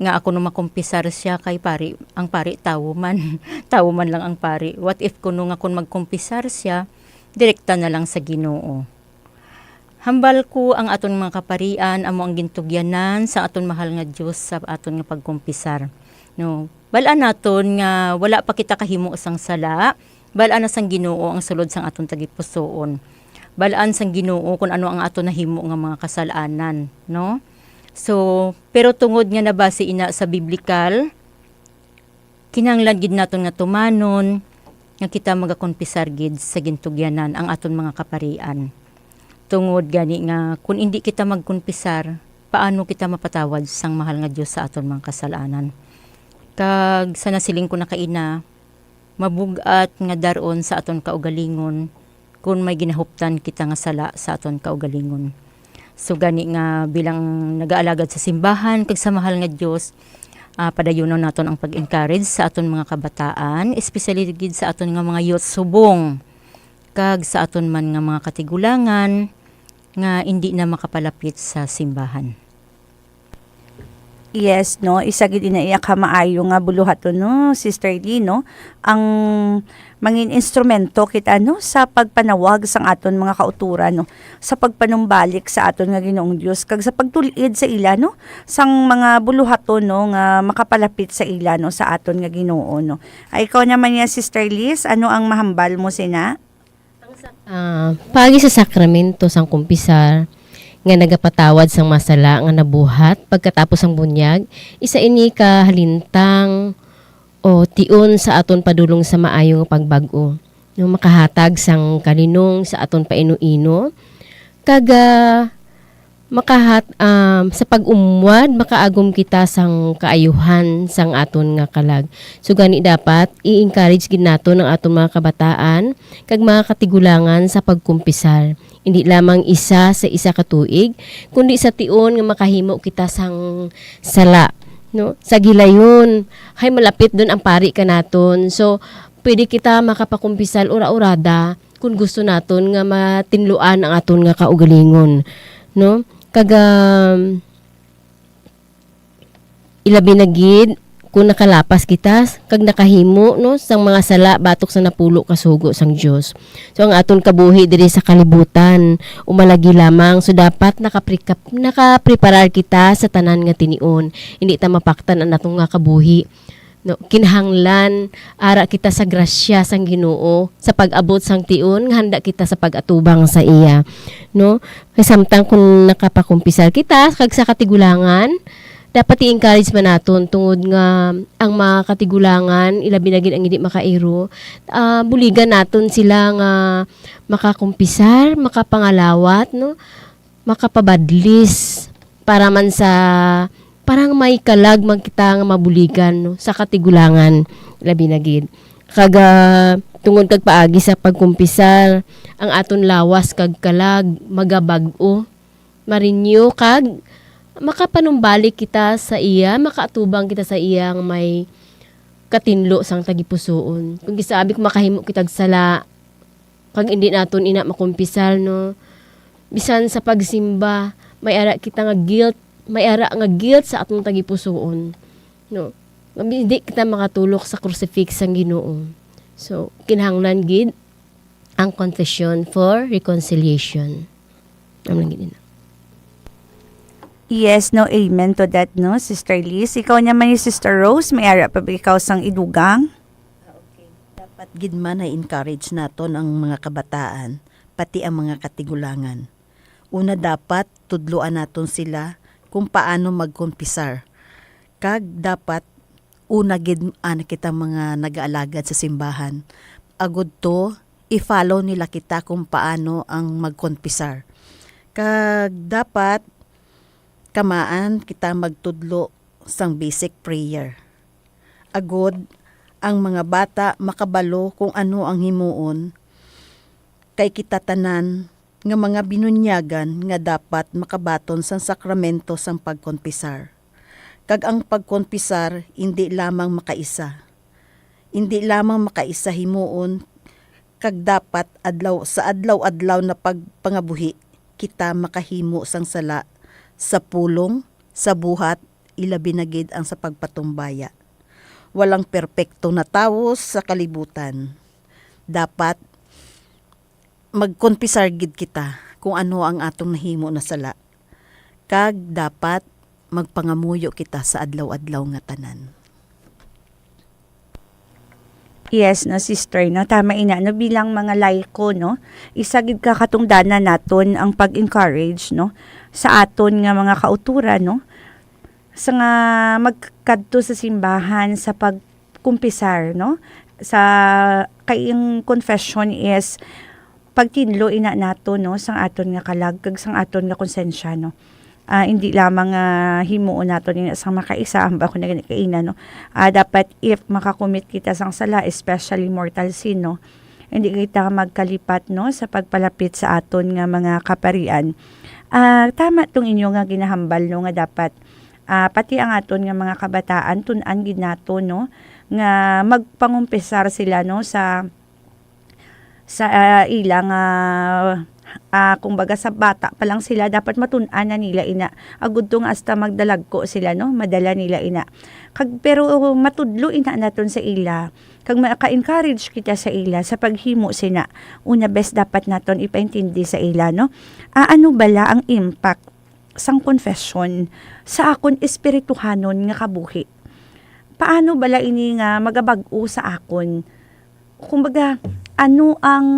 nga ako nung makumpisar siya kay pari, ang pari tawo man, tawo man lang ang pari. What if kuno nga kun magkumpisar siya, direkta na lang sa Ginoo? Hambal ko, ang aton mga kaparian amo ang gintugyanan sa aton mahal nga Dios sa aton nga pagkumpisar. No, bal-an naton nga wala pa kita kahimo sang sala, Bal-an na sang Ginoo ang sulod sang aton tagipusoon. Bal-an sang Ginoo kun ano ang aton nahimo nga mga kasalanan, no? So, pero tungod nga nabase ina sa biblikal, kinahanglan gid naton nga tumanon nga kita magakonpisar gid sa gintugyanan ang aton mga kaparian. Tungod gani nga kun indi kita magkonpisar, paano kita mapatawad sang mahal nga Dios sa aton mga kasalanan? Kag sa nasiling ko na kaina, mabug-at nga dar-on sa aton kaugalingon kun may ginahuptan kita nga sala sa aton kaugalingon. So gani nga bilang nagaalagad sa simbahan kag sa mahal nga Dios, ah, padayunon naton ang pag-encourage sa aton mga kabataan, especially gid sa aton nga mga youth subong kag sa aton man nga mga katigulangan nga indi na makapalapit sa simbahan. Yes, no? Isa gid ina iya ka maayo nga buluhaton, no, Sister Lee, no? Ang mangin instrumento kita, no, sa pagpanawag sang aton mga kauturan, no, sa pagpanumbalik sa aton nga Ginoong Dios, kag sa pagtul-id sa ila, no, sang mga buluhaton, no, nga makapalapit sa ila, no, sa aton nga Ginoo, no. Ay, ikaw naman niya, Sister Liz, ano ang mahambal mo sina? Ah, paagi sa sakramento sang kumpisar nga nagapatawad sang masala nga nabuhat pagkatapos sang bunyag, isa ini ka halintang o tion sa aton padulong sa maayo nga pagbag-o. No, makahatag sang kalinong sa aton paino-ino, kag ah, makahat um, sa pag-umwad makaagom kita sang kaayuhan sang aton nga kalag. So gani dapat i-encourage gid naton ang aton mga kabataan kag mga katigulangan sa pagkumpisar, indi lamang isa sa isa ka tuig, kundi sa tion nga makahimo kita sang sala, no? Sa gilayon, hay malapit dun ang pari kanaton. So pwede kita makapakumpisal ura-urada kun gusto naton nga matinluan ang aton nga kaugalingon, no? Kag um, ilabi na gid kung nakalapas kita kag nakahimo, no, sang mga sala batok sa napulo ka sugo sang Dios. So ang aton kabuhi diri sa kalibutan umalagi lamang, so dapat nakapre- nakapreparar kita sa tanan nga tinion. Hindi ta mapaktan ang aton nga kabuhi. No, kinahanglan ara kita sa grasya sang Ginoo sa pag-abot sang tion nga handa kita sa pag-atubang sa iya, no? Kay samtang kun nakapakumpisal kita kag sa katigulangan, dapat i-encourage man naton, tungod nga ang mga katigulangan, ilabi na gid ang hindi makairo, ah, buligan naton sila nga makakumpisal, makapangalawat, no? Makapabadlis para man sa parang may kalag man kita nga mabuligan, no, sa katigulangan, labi na gid. Kag ah, tungod kag paagi sa pagkumpisal, ang aton lawas kag kalag magabag-o, ma-renew, kag makapanumbalik kita sa iya, makaatubang kita sa iya nga may katinlo sang tagipusoon. Kung gisabi ko makahimo kitag sala, kag indi naton ina makumpisal, no? Bisan sa pagsimba, may ara kita nga guilt, may ara nga guilt sa atong tagipusoon, no? Nga hindi kita makatulok sa crucifix sang Ginoo. So, kinahanglan gid ang confession for reconciliation. Amo lang gid ina. Yes, no, amen to that, no, Sister Liz. Ikaw naman ni Sister Rose, may ara pa ba ikaw sang idugang? Okay. Dapat gid man ay encourage naton ang mga kabataan, pati ang mga katigulangan. Una, dapat tudloan naton sila kung paano magkumpisar. Kag dapat una gid ana kita mga nagaalagad sa simbahan, agud to i-follow nila kita kung paano ang magkumpisar. Kag dapat kamaan kita magtudlo sang basic prayer. Agud ang mga bata makabalo kung ano ang himuon, kay kita tanan nga mga binunyagan nga dapat makabaton sang sakramento sang pagkonpisar. Kag ang pagkonpisar indi lamang makaisa. Indi lamang makaisa himuon, kag dapat adlaw sa adlaw-adlaw na pagpangabuhi kita makahimo sang sala sa pulong, sa buhat, ilabi na gid ang sa pagpatumbaya. Walang perpekto na tawo sa kalibutan. Dapat magkonpisar gid kita kung ano ang atong nahimo na sala, kag dapat magpangamuyo kita sa adlaw-adlaw nga tanan. Yes, no, sister, no? Tama ina, no? Bilang mga laiko, no? Isa gid ka katungdanan naton ang pag-encourage, no? Sa aton nga mga kauturan, no? Sa nga magkadto sa simbahan sa pagkumpisar, no? Sa, kay ang confession is pagtinlo ina nato, no, sang aton nga kalag kag sang aton nga konsensya, no. Ah, hindi lamang nga himuon naton ina sang makaisa, hambal ko na gani kaina, no. Ah, dapat if makakumit kita sang sala, especially mortal sin, no, hindi kita magkalipat, no, sa pagpalapit sa aton nga mga kaparian. Ah, tama tong inyo nga ginahambal, no, nga dapat, ah, pati ang aton nga mga kabataan tun-an gid nato, no, nga magpangumpisar sila, no, sa sa, ah, ila nga, ah, kumbaga, sa bata pa lang sila, dapat matun-an na nila ina. Agud to nga hasta magdalagko sila, no? Madala nila ina. Kag, pero matudlo ina naton sa ila. Kag maka-encourage kita sa ila sa paghimo sina. Una, bes, dapat naton ipaintindi sa ila, no? Ah, ano bala ang impact sang confession sa akon espirituhanon nga kabuhi? Paano bala ini nga magabag-o sa akon? Kumbaga, ano ang,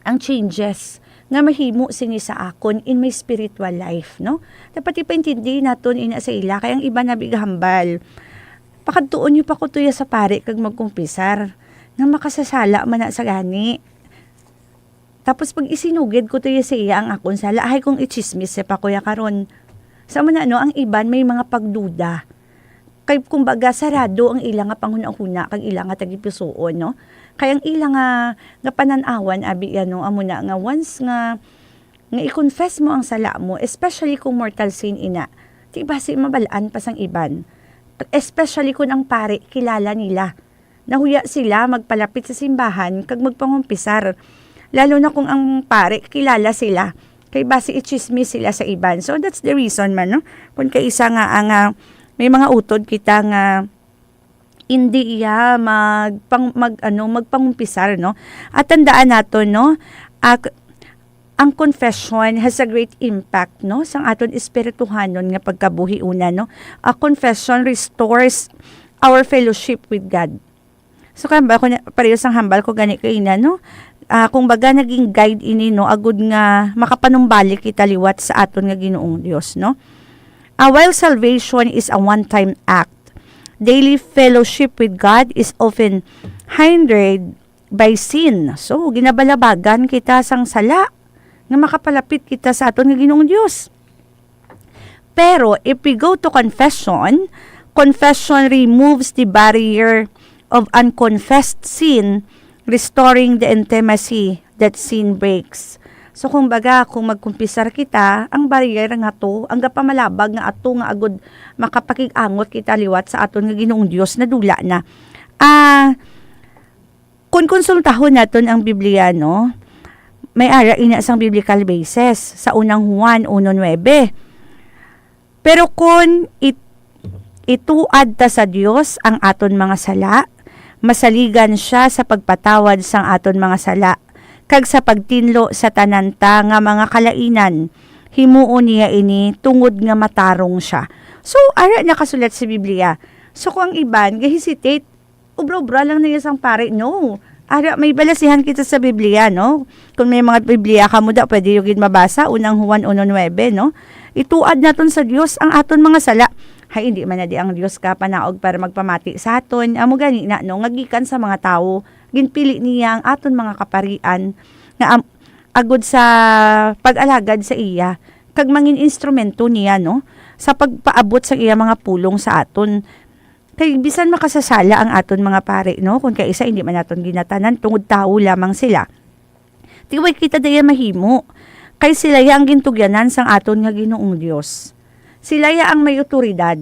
ang changes nga mahimo sini sa akon in my spiritual life, no? Dapat ipaintindi naton ina sa ila, kay ang iban abi gahambal, "Pakadtuon niyo pa ko tuya sa pari kag magkumpisar, nga makasasala man na sa gani." Tapos pag isinugid ko tuya sa iya ang akon sala, hay kung ichismis siya pa kuya karon. Sa man, no, ang iban may mga pagduda. Kay kumbaga, sarado ang ila nga panghunahuna kag ila nga tagipusoon, no? Kay ang ila nga, nga panan-awan, abi, ano, amo na nga once nga, nga i-confess mo ang sala mo, especially kung mortal sin ina, di basi mabal-an pa sang iban. Especially kung ang pari kilala nila. Nahuya sila magpalapit sa simbahan kag magpangumpisar, lalo na kung ang pari kilala sila, kay basi ichismis sila sa iban. So, that's the reason man, no? Kung kaisa nga ang, ah, may mga utod kita nga hindi iya magpang-, mag-, ano, magpangumpisar, no? At tandaan naton, no? Ak-, ang confession has a great impact, no, sang aton espirituhanon nga pagkabuhi una, no? A confession restores our fellowship with God. So, kaya ba, kung pareho sang hambal ko gani kaina, no? Ah, kung baga, naging guide ini, no, agud nga makapanumbalik kita liwat sa aton nga Ginoong Dios, no? Ah, while salvation is a one-time act, daily fellowship with God is often hindered by sin. So, ginabalabagan kita sang sala nga makapalapit kita sa aton nga Ginoong Dios. Pero if we go to confession, confession removes the barrier of unconfessed sin, restoring the intimacy that sin breaks. So, kumbaga, kung magkumpisar kita, ang barrier nga to, ang gapamalabag nga ato nga agud makapakig-angot kita liwat sa aton nga Ginoong Dios, nadula na. Ah, Kun konsultahon naton ang Biblia, no, may ara ina sang biblical basis sa unang Juan uno nuebe. Pero kun it-, ituad ta sa Dios ang aton mga sala, masaligan sia sa pagpatawad sang aton mga sala, kag sa pagtinlo sa tanan ta nga mga kalainan. Himuon niya ini tungod nga matarong sia. So, ara nakasulat sa Biblia. So, kung ang iban, ga-hesitate, obra-obra lang niya sang pari. No. Ara, may balasihan kita sa Biblia, no? Kung may mga Biblia kamo da, pwede yung gid mabasa, unang Juan uno nuebe, no? Ituad naton sa Dios ang aton mga sala. Hay, hindi man na di ang Dios ka panaog para magpamati sa aton. Amo gani na, no? Nga gikan sa mga tawo, ginpili niya ang aton mga kaparian nga am-, agud sa pag-alagad sa iya, kag mangin instrumento niya, no? Sa pagpaabot sa iya mga pulong sa aton. Kay bisan makasasala ang aton mga pari, no? Kung kaisa, hindi man naton ginatanan, tungod tawo lamang sila. Ti way kita daya mahimo, kay sila ya ang gintugyanan sang aton nga Ginoong Dios. Sila ya ang may awtoridad.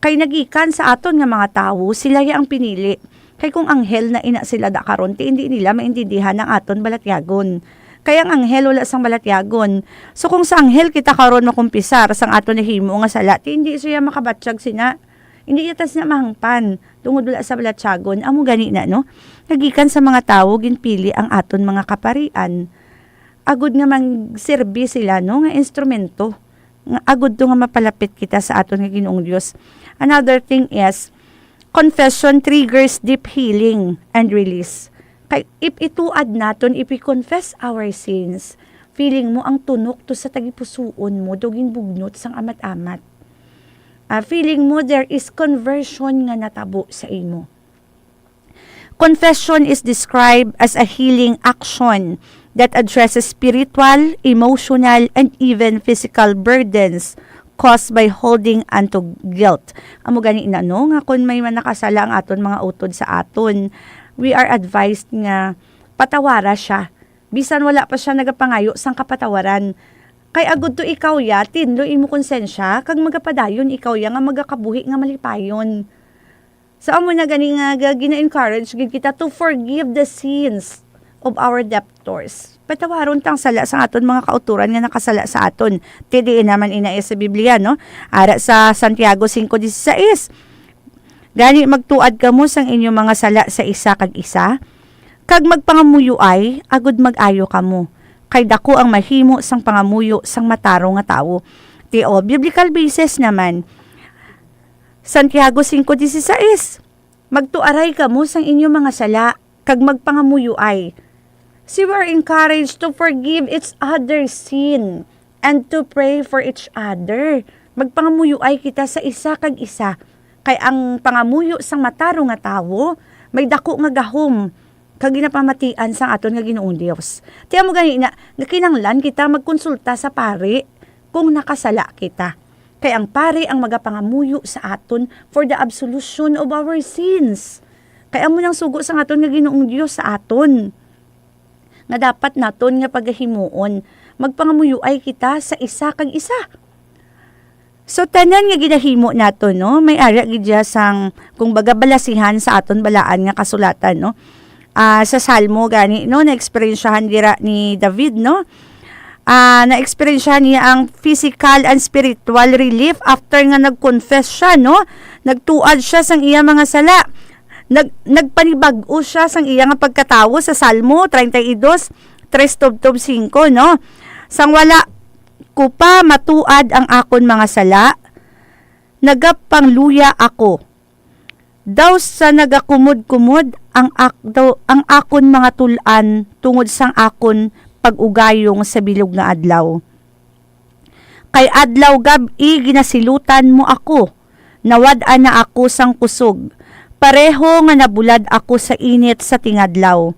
Kay nagikan sa aton nga mga tawo, sila ya ang pinili. Kay kung anghel na ina sila da karon, ti hindi nila maintindihan ang aton balatyagon. Kay ang anghel wala sang balatyagon. So, kung sa anghel kita karon makumpisar sang aton nahimo nga sala, ti hindi siya makabatyag sina. Hindi iya ta sina mahangpan, tungod wala sa balatyagon. Amo gani na, no? Nagikan sa mga tawo, ginpili ang aton mga kaparian. Agud nga magserbi sila, no, nga instrumento. Nga agud to nga mapalapit kita sa aton nga Ginoong Dios. Another thing is, Confession triggers deep healing and release. Kay if ituad naton, if we confess our sins, feeling mo ang tunok to sa tagipusoon mo, daw ginbugnot sang amat-amat. Ah, feeling mo there is conversion nga natabo sa imo. Confession is described as a healing action that addresses spiritual, emotional, and even physical burdens caused by holding onto guilt. Amo gani na, no, nga kon may man nakasala ang aton mga utod sa aton, we are advised nga patawara siya. Bisan wala pa siya nagapangayo sang kapatawaran. Kay agud to ikaw ya, tinlo imo konsensya, kag magapadayon ikaw ya nga magakabuhi nga malipayon. So, amo na gani nga ga-, gina-encourage gid kita to forgive the sins of our debtors. Patawaron tang sala sa aton mga kautoran nga nakasala sa aton. Ti diin naman ina sa Biblia, no? Ara sa Santiago cinco dieciséis, "Gani magtuad kamo sang inyo mga sala sa isa kag isa, kag magpangamuyuay agud mag-ayo kamo, kay daku ang mahimo sang pangamuyo sang matarong nga tawo." Ti, o, biblical basis naman. Santiago cinco dieciséis, "Magtuaray kamo sang inyo mga sala, kag magpangamuyuay." So we are encouraged to forgive each other's sin and to pray for each other. Magpangamuyuay kita sa isa kag isa, kay ang pangamuyo sang matarong nga tawo may daku nga gahom kag ginapamatian sang aton nga Ginoong Dios. Ti amo gani na, nga kinahanglan kita magkonsulta sa pari kung nakasala kita. Kay ang pari ang magapangamuyo sa aton for the absolution of our sins. Kay amo nang sugo sang aton nga Ginoong Dios sa aton, nga dapat naton nga pagahimuon. Magpangamuyuay kita sa isa kag isa. So, tanan nga ginahimo naton, no, may ara gid siya sang, kung baga, balasihan sa aton balaan nga kasulatan, no? Ah, sa Salmo gani, no, naeksperyensyahan dira ni David, no? Ah, naeksperyensyahan niya ang physical and spiritual relief after nga nag-confess siya, no? Nagtuad siya sang iya mga sala. Nag-, nagpanibag-o siya sang iya nga pagkatawo sa Salmo treinta y dos, tres tubtob singko, no? "Sang wala ko pa matuad ang akon mga sala, nagapangluya ako. Daw sa nagakumod-kumod ang ak-, daw ang akon mga tul-an tungod sang akon pag-ugayong sa bilog nga adlaw. Kay adlaw gab-i ginasilutan mo ako, nawad-an na ako sang kusog, pareho nga nabulad ako sa init sa tingadlaw.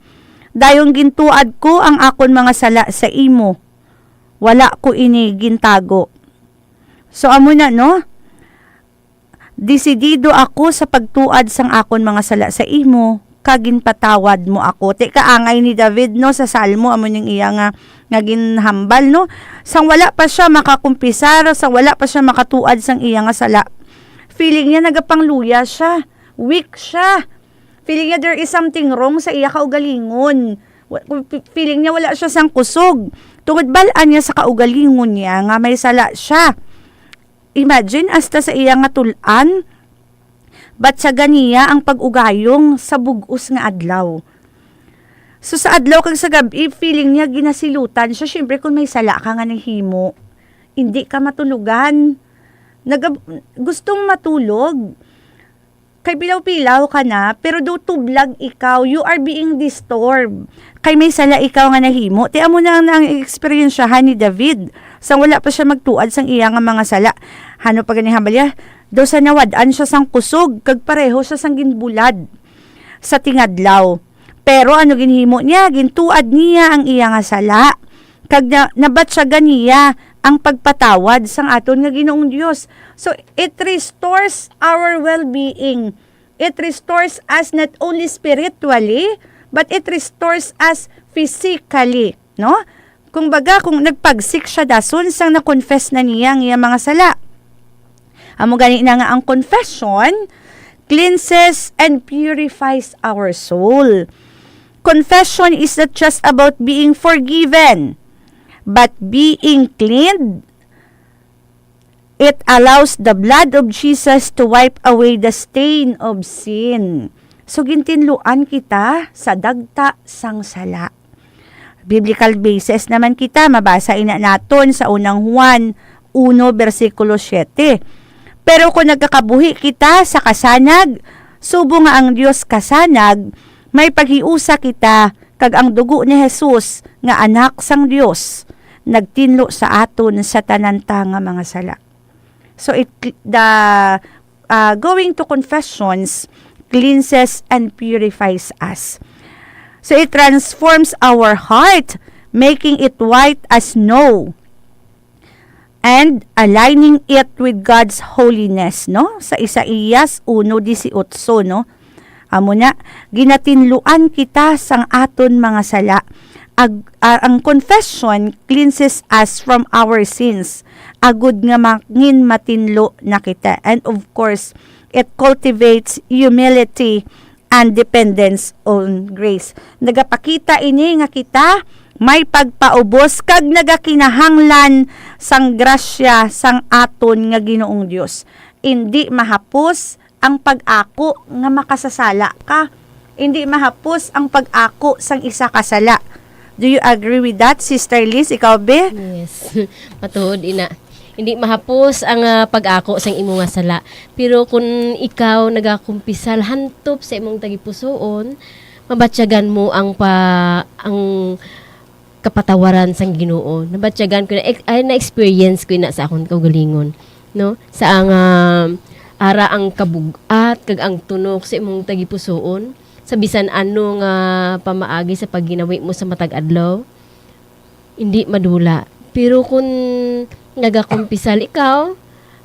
Dayon gintuad ko ang akon mga sala sa imo, wala ko ini gintago." So, amo na, no? "Desidido ako sa pagtuad sang akon mga sala sa imo, kag ginpatawad mo ako." Ti kaangay ni David, no, sa Salmo, amo ning iya nga, nga ginhambal, no? Sang wala pa siya makakumpisar, sang wala pa siya makatuad sang iya nga sala, feeling niya nagapangluya siya, weak siya. Feeling niya there is something wrong sa iya kaugalingon. Wa-, feeling niya wala siya sang kusog. Tungod bal-an niya sa kaugalingon niya nga may sala siya. Imagine, hasta sa iya nga tul-an, batyagan niya ang pag-ugayong sa bug-os nga adlaw. So, sa adlaw kag sa gab-i, feeling niya ginasilutan siya. Siyempre, kung may sala ka nga nahimo, hindi ka matulogan. Nagab-, gustong matulog. Kay pilaw-pilaw ka na, pero do tublag ikaw, you are being disturbed. Kay may sala ikaw nga nahimo. Ti amo na ang, ang eksperyensyahan ni David. Sang wala pa siya magtuad sang iya nga mga sala. Hano pa gani hambal niya? Daw sa nawad-an siya sang kusog, kag pareho siya sang ginbulad sa tingadlaw. Pero ano ginhimo niya? Gintuad niya ang iya nga sala, kag na-, nabatyagan niya ang pagpatawad sang aton nga Ginoong Dios. So, it restores our well-being. It restores us not only spiritually, but it restores us physically, no? Kung baga, kung nagpagsik siya dason sang na-confess na niya ang iya mga sala. Amo gani na nga ang confession cleanses and purifies our soul. Confession is not just about being forgiven, but being cleaned. It allows the blood of Jesus to wipe away the stain of sin. So, gintinluan kita sa dagta sang sala. Biblical basis naman kita, mabasa ina naton sa unang Juan uno, bersikulo siete. Pero kung nagkakabuhi kita sa kasanag, Subong nga ang Dios kasanag, may paghiusa kita, kag ang dugo ni Jesus nga Anak sang Dios nagtinlo sa aton sa tanan ta nga mga sala. So it the, uh, going to confessions cleanses and purifies us. So it transforms our heart, making it white as snow, and aligning it with God's holiness, no? Sa Isaias uno dieciocho, no? Amo na, ginatinluan kita sang aton mga sala. Ag-, a-, ang confession cleanses us from our sins, agud nga mangin matinlo na kita. And of course, it cultivates humility and dependence on grace. Nagapakita ini nga kita may pagpaubos kag nagakinahanglan sang grasya sang aton nga Ginoong Dios. Indi mahapos ang pag-ako nga makasasala ka. Indi mahapos ang pag-ako sang isa ka sala. Do you agree with that, Sister Liz? Ikaw, be? Yes. Matuod, ina. Hindi mahapos ang, ah, pag-ako sang imo nga sala. Pero kung ikaw nagakumpisal hantop sa imong tagipusoon, mabatyagan mo ang pa-, ang kapatawaran sang Ginoo. Nabatyagan ko na, ex-, ay, na-experience ko na sa akon kaugalingon, no? Sa ang, ah, ara ang kabug-at kag ang tunok sa imong tagipusoon, sa bisan ano nga pamaagi sa pagginawi mo sa matag adlaw, hindi madula. Pero kung nagakumpisal ikaw,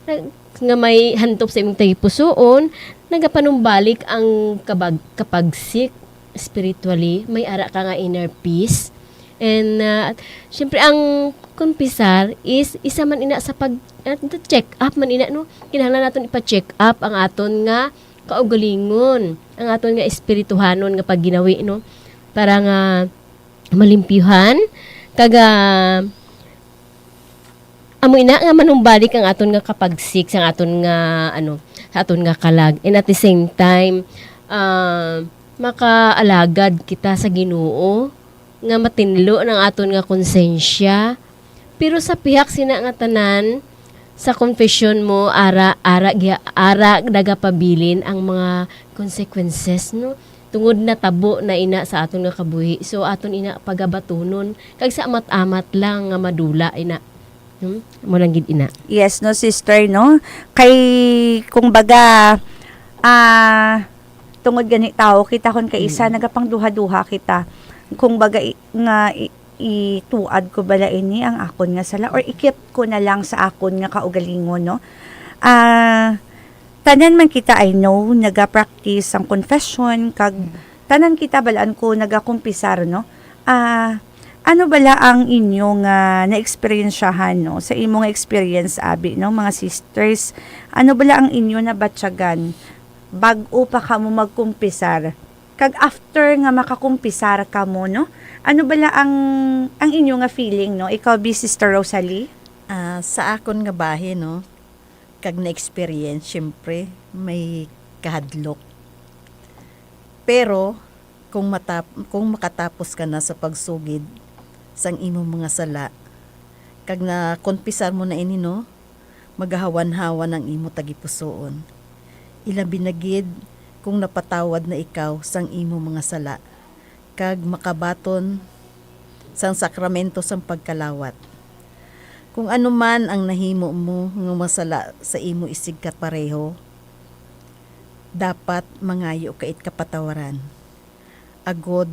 nag-, nga may hantop sa imong tagipusoon, nagapanumbalik ang kabag-, kapagsik spiritually, may ara ka nga inner peace. And, uh, syempre, ang kumpisar is isa man ina sa pag, uh, check up man ina, no? Kinahanglan naton ipa-check up ang aton nga kaugalingon, ang aton nga espirituhanon nga pagginawi, no? Para nga malimpyuhan, kag, ah, amo ina nga manumbalik ang aton nga kapagsik sa aton nga, ano, sa aton nga kalag. And at the same time, ah, makaalagad kita sa Ginoo nga matinlo ang aton nga konsensya. Pero sa pihak sina nga tanan, sa confession mo, ara, ara, gia-, ara nagapabilin ang mga consequences, no? Tungod natabo na ina sa aton nga kabuhi. So, aton ina pagabatunon. Kag sa amat-amat lang nga madula, ina. Hmm? Mo lang gid, ina. Yes, no, sister, no? Kay, kung baga, ah, tungod gani tao kita, kung kay isa, Mm. nagapangduha-duha kita. Kung baga, i-, nga, i-, ituad ko bala ini ang akon nga sala, or i-keep ko na lang sa akon nga kaugalingon, no? Ah, tanan man kita, I know, naga-practice ang confession, kag Mm. tanan kita, balaan ko, nagakumpisar, no? Ah, ano bala ang inyo nga naeksperyensyahan, no? Sa imo nga experience, abi, no, mga sisters, ano bala ang inyo nabatyagan bag-o pa kamo magkumpisar? Kag after nga makakumpisar kamo, no? Ano bala ang, ang inyo nga feeling, no? Ikaw, bi, Sister Rosalie? Ah, sa akon nga bahin, no, kag na-experience, syempre, may kahadlok. Pero, kung matap-, kung makatapos ka na sa pagsugid sang imong mga sala, kag nakonpisar mo na ini, no, magahawan-hawan ang imo tagipusoon. Ilabi na gid kung napatawad na ikaw sang imo mga sala, kag makabaton sang sakramento sang pagkalawat. Kung ano man ang nahimo mo nga masala sa imo isigkapareho, dapat mangayo ka it kapatawaran. Agod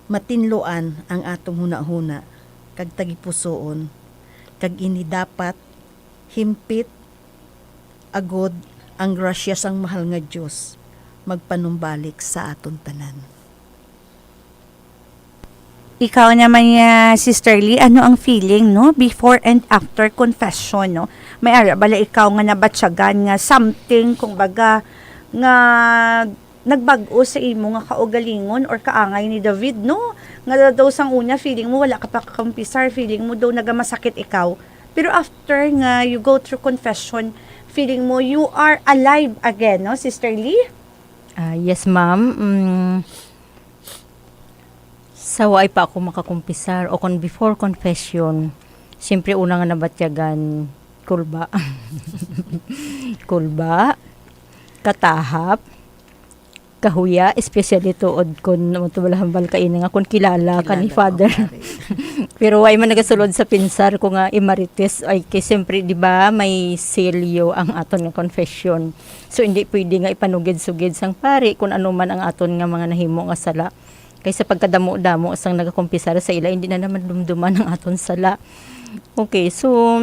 matinluan ang atong hunahuna kag tagipusoon, kag ini dapat himpit, agod ang grasya sang mahal nga Dios magpanumbalik sa aton tanan. Ikaw naman, ah, Sister Lee, ano ang feeling, no? Before and after confession, no? May ara bala ikaw nga nabatyagan nga something, kung baga, nga nagbag-o sa imo nga kaugalingon or kaangay ni David, no? Nga daw sang una, feeling mo wala ka pa kakumpisar, feeling mo daw nagamasakit ikaw. Pero after nga you go through confession, feeling mo you are alive again, no, Sister Lee? Ah, yes, ma'am. Mm, sa waay pa ako makakumpisar o kon before confession, siyempre una nga nabatyagan, kulba. Kulba, katahap, kahuya, especially tuod kun, ano to, wala hambal kaina nga kun kilala ka ni Kilala ko, Father. Pare. Pero way man nagasulod sa pinsar ko nga i-Marites, ay, kay siyempre, di ba, may selyo ang aton nga confession. So, hindi pwede nga ipanugid-sugid sang pari kung ano man ang aton nga mga nahimo nga sala. Kay sa pagkadamo-damo sang nagakumpisar sa ila, hindi na naman dumduman ang aton sala. Okay, so,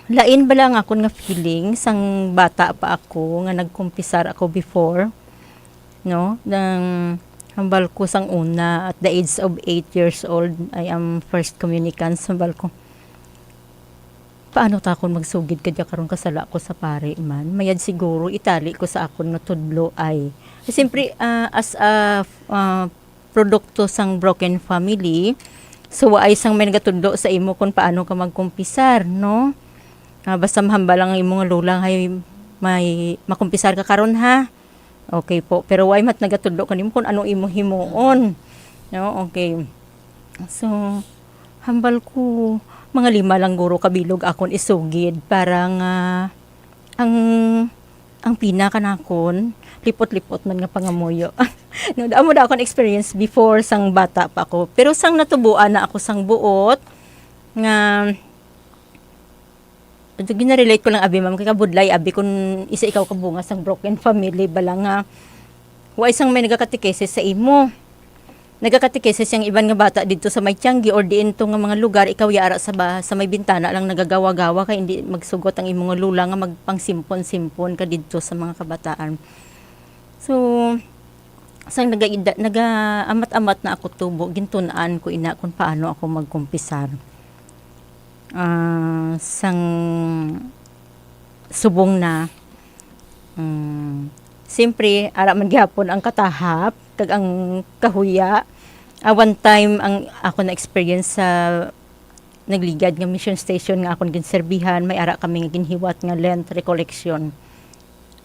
lain bala ang akon nga feeling sang bata pa ako, nga nagkumpisar ako before, no? Nang hambal ko sang una, at the age of eight years old, I am first communicant, hambal ko, "Paano ta akon magsugid kadya karon, kasala ko sa pari man? Mayad siguro itali ko sa akon nga tudlo ay." Siyempre, ah, as a, ah, produkto sang broken family, so waay sang may nagatudlo sa imo kung paano ka magkumpisar, no? Ah, basta mahambal lang ang imo nga lola, "Hay, may makumpisar ka karon, ha?" Okay po. Pero way mat nagatudlo kanimo kung ano imo himuon, no? Okay. So, hambal ko, mga lima lang guro ka bilog akon isugid para nga ang, ang pina kanakon, lipot-lipot man nga pangamuyo. No, amo da akon experience before sang bata pa ako. Pero sang natubuan na ako sang buot, nga, ginarelate ko lang, abi, ma'am, kay kabudlay, abi, kun isa ikaw ka bunga sang broken family, bala nga, wa isang may nagakatekesis sa imo. Nagakatekesis ang iban nga bata didto sa may tiyanggi or diin to nga mga lugar, ikaw ya ara sa ba-, sa may bintana lang nagagawa-gawa kay hindi magsugot ang imo nga lola nga magpangsimpon-simpon ka didto sa mga kabataan. So, sang nagaida-, nagaamat-amat na ako tubo, gintun-an ko ina kung paano ako magkumpisar. Ah, sang subong na, mm, siyempre, ara man gihapon ang katahap kag ang kahuya. Ah, one time, ang ako na-experience sa nagligad nga mission station nga akon ginserbihan, may ara kami nga ginhiwat nga Lent recollection.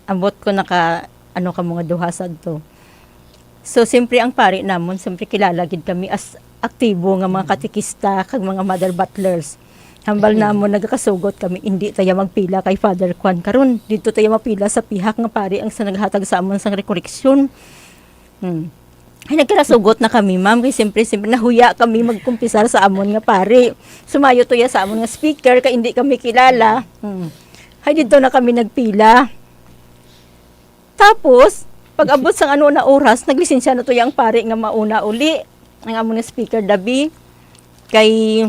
Ambot ko naka, ano, ka mga duha sadto. So, siyempre, ang pari namon, siyempre, kilala gid kami as aktibo nga mga Mm. katekista kag mga mother butlers. Hambal Mm. namon, nagakasugot kami, "Hindi taya magpila kay Father Kwan karon. Didto taya mapila sa pihak nga pari ang sa naghatag sa amon sang rekoreksyon." Hmm. Ay, nagkarasugot na kami, ma'am, kay siyempre, siyempre, nahuya kami magkumpisar sa amon nga pari. Sumayo to ya sa amon nga speaker, kay hindi kami kilala. Hmm. Hay, didto na kami nagpila. Tapos, pag-abot sang ano na oras, naglisensya na to ya ang pari nga mauna uli. Ang amon nga speaker, Dabi, kay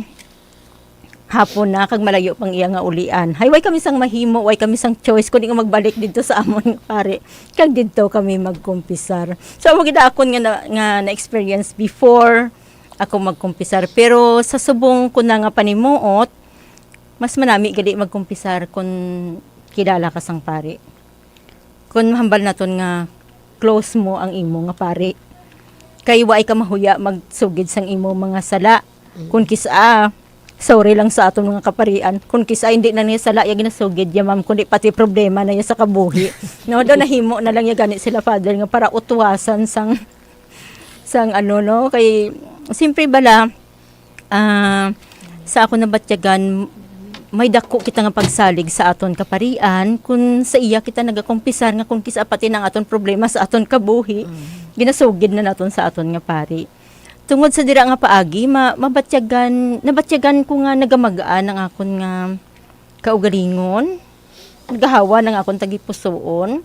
hapon na, kag malayo pang iya nga ulian. Hay, way kami sang mahimo, way kami sang choice, kundi nga magbalik didto sa amon nga pari. Kag didto kami magkumpisar. So, amo gid akon nga na, nga na-experience before ako magkumpisar. Pero sa subong ko na nga panimuot, mas manami gali magkumpisar kun kilala ka sang pari. Kun mahambal naton nga close mo ang imo nga pari. Kay waay ka mahuya magsugid sang imo mga sala. Mm. Kun kis-a, sorry lang sa aton mga kaparian, kun kis-a hindi na niya sala ya ginasugid ya, ma'am, kundi pati problema na ya sa kabuhi. No, daw nahimo na lang ya gani sila, Father, nga para utwasan sang, sang ano, no? Kay, siyempre bala, ah, sa ako nabatyagan, may dako kita nga pagsalig sa aton kaparian kun sa iya kita nagakumpisar nga kun kis-a pati na ang aton problema sa aton kabuhi, Mm. ginasugid na naton sa aton nga pari. Tungod sa dira nga paagi, ma-, mabatyagan, nabatyagan ko nga nagamag-an ang akon nga kaugalingon, nagahawa ang akon tagipusoon,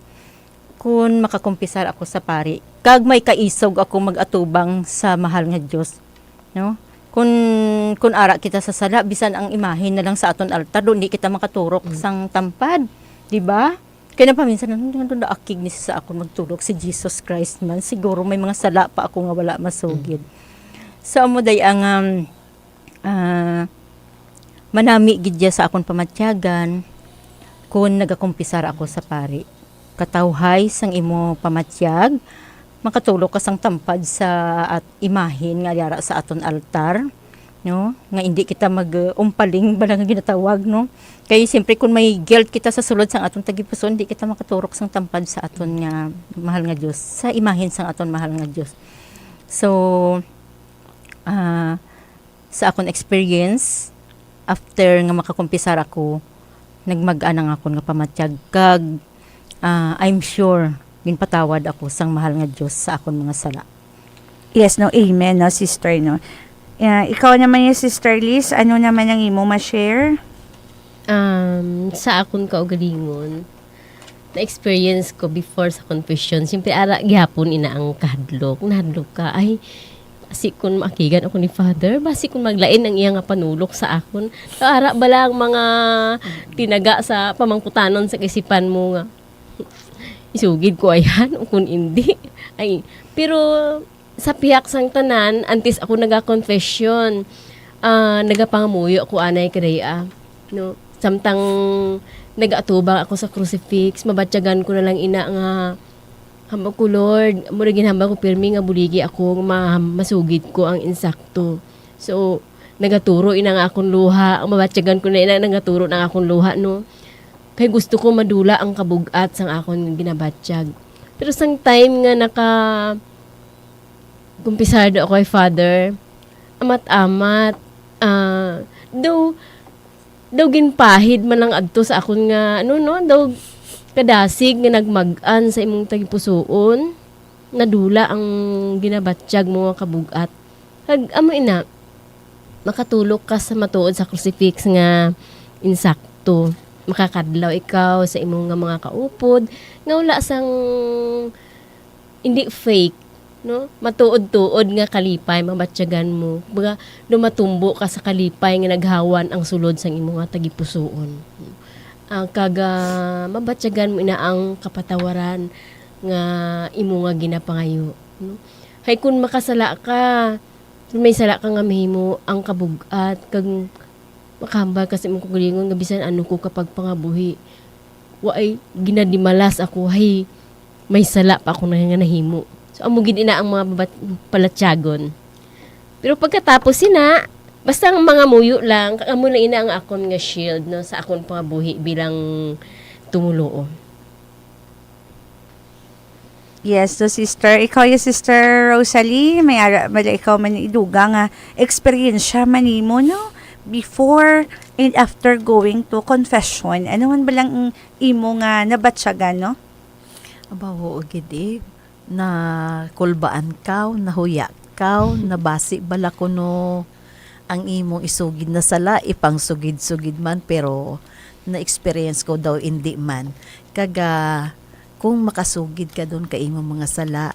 kun makakumpisar ako sa pari, kag may kaisog ako mag-atubang sa mahal nga Dios, no? Kun, kun ara kita sa sala, bisan ang imahe na lang sa aton altar, daw hindi kita makaturok Mm. sang tampad, di ba? Kaya napaminsan, "Ano nga daw naakig ni sa akon magturok si Jesus Christ man? Siguro may mga sala pa ako nga wala masugid." Mm. So, amo day ang, um, ah, manami gid ya sa akon pamatyagan kun nagakumpisar ako sa pari. Katawhay sang imo pamatyag, makatulok ka sang tampad sa at-, imahin nga yara sa aton altar, no? Nga indi kita mag, uh, umpaling bala nga ginatawag, no? Kay siyempre, kun may guilt kita sa sulod sang aton tagipusoon, di kita makaturok sang tampad sa aton nga mahal nga Dios, sa imahin sang aton mahal nga Dios. So, ah, sa akon experience, after nga makakumpisar ako, nagmag-an ang akon nga pamatyag. Kag, ah, I'm sure Ginpatawad ako sang mahal nga Dios sa akon mga sala. Yes, no, amen, no, sister, no. Ah, ikaw naman, yung sister Liz, ano naman ang imo ma-share? Um, sa akon kaugalingon, na-experience ko before sa confession, siyempre, ara gyapon ina ang kahadlok. Nahadlok ka, ay, basi kun maakigan ako ni Father, basi kun maglain ang iya nga panulok sa akon. So, ara bala ang mga tinaga sa pamangkutanon sa kaisipan mo nga, isugid ko ayan o kun indi. Ay, pero sa pihak sang tanan, antes ako naga-confession, ah, nagapangamuyo ako anay kadaya, no? Samtang nagaatubang ako sa crucifix, mabatyagan ko na lang ina nga, hambal ko, "Lord, mura ginhambal ko pirmi nga buligi ako, nga ma-, masugid ko ang insakto." So, nagaturo ina nga akon luha, ang mabatyagan ko na ina, nagaturo na ang akon luha, no? Kay gusto ko madula ang kabug-at sang akon ginabatyag. Pero sang time nga naka-, kumpisar daw ako kay Father, amat-amat, ah, daw, daw ginpahid man lang adto sa akon nga, ano, no, daw kadasig nga nagmag-an sa imong tagipusoon, nadula ang ginabatyag mo nga kabug-at. Kag amo ina, makatulok ka sa matuod sa crucifix nga insakto. Makakadlaw ikaw sa imo nga mga kaupod, nga wala sang hindi fake, no? Matuod-tuod nga kalipay mabatyagan mo. Kumbaga, lumatumbo ka sa kalipay nga naghawan ang sulod sang imo nga tagipusoon. Ah, kag, ah, mabatyagan mo ina ang kapatawaran nga imo nga ginapangayo, no? Hay kun makasala ka, kun may sala ka nga mahimo, ang kabug-at kag makahambal ka sa imong kaugalingon nga bisan ano ko kapagpangabuhi, waay ginadimalas ako, hay may sala pa ako na nga nahimo. So, amo gid ina ang mga babat-, palatyagon. Pero pagkatapos sina, basta ang mga muyo lang, kag amo lang ina ang akon nga shield, no, sa akon pangabuhi bilang tumuluo. Yes, so sister, ikaw yung sister Rosalie, may ara, wala ikaw man iduga nga eksperyensya man nimo, no? Before and after going to confession, ano man ba lang ang imo nga nabatyagan, no? Aba, oo, gid, eh. Nakulbaan kaw, nahuya kaw, nabasi bala kuno ang imong isugid na sala, ipangsugid-sugid man, pero na-experience ko daw, indi man. Kag, ah, kung makasugid ka dun ka imong mga sala,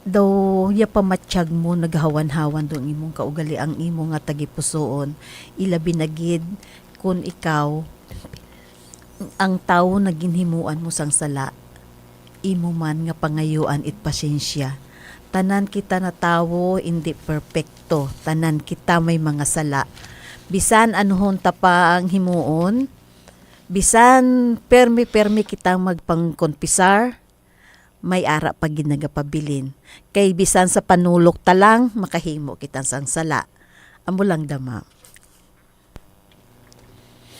daw ya pamatyag mo, naghawan-hawan daw ang imong kaugali, ang imo nga tagipusoon, ilabi na gid kun ikaw ang tawo nga ginhimuan mo sang sala, imo man nga pangayuan it pasensya. Tanan kita na tawo indi perpekto, tanan kita may mga sala. Bisan anuhon ta pa ang himuon, bisan permi-permi kita magpangkonpisar, may ara pa gid nagapabilin. Kay bisan sa panulok ta lang, makahimo kita sang sala. Amo lang, dama.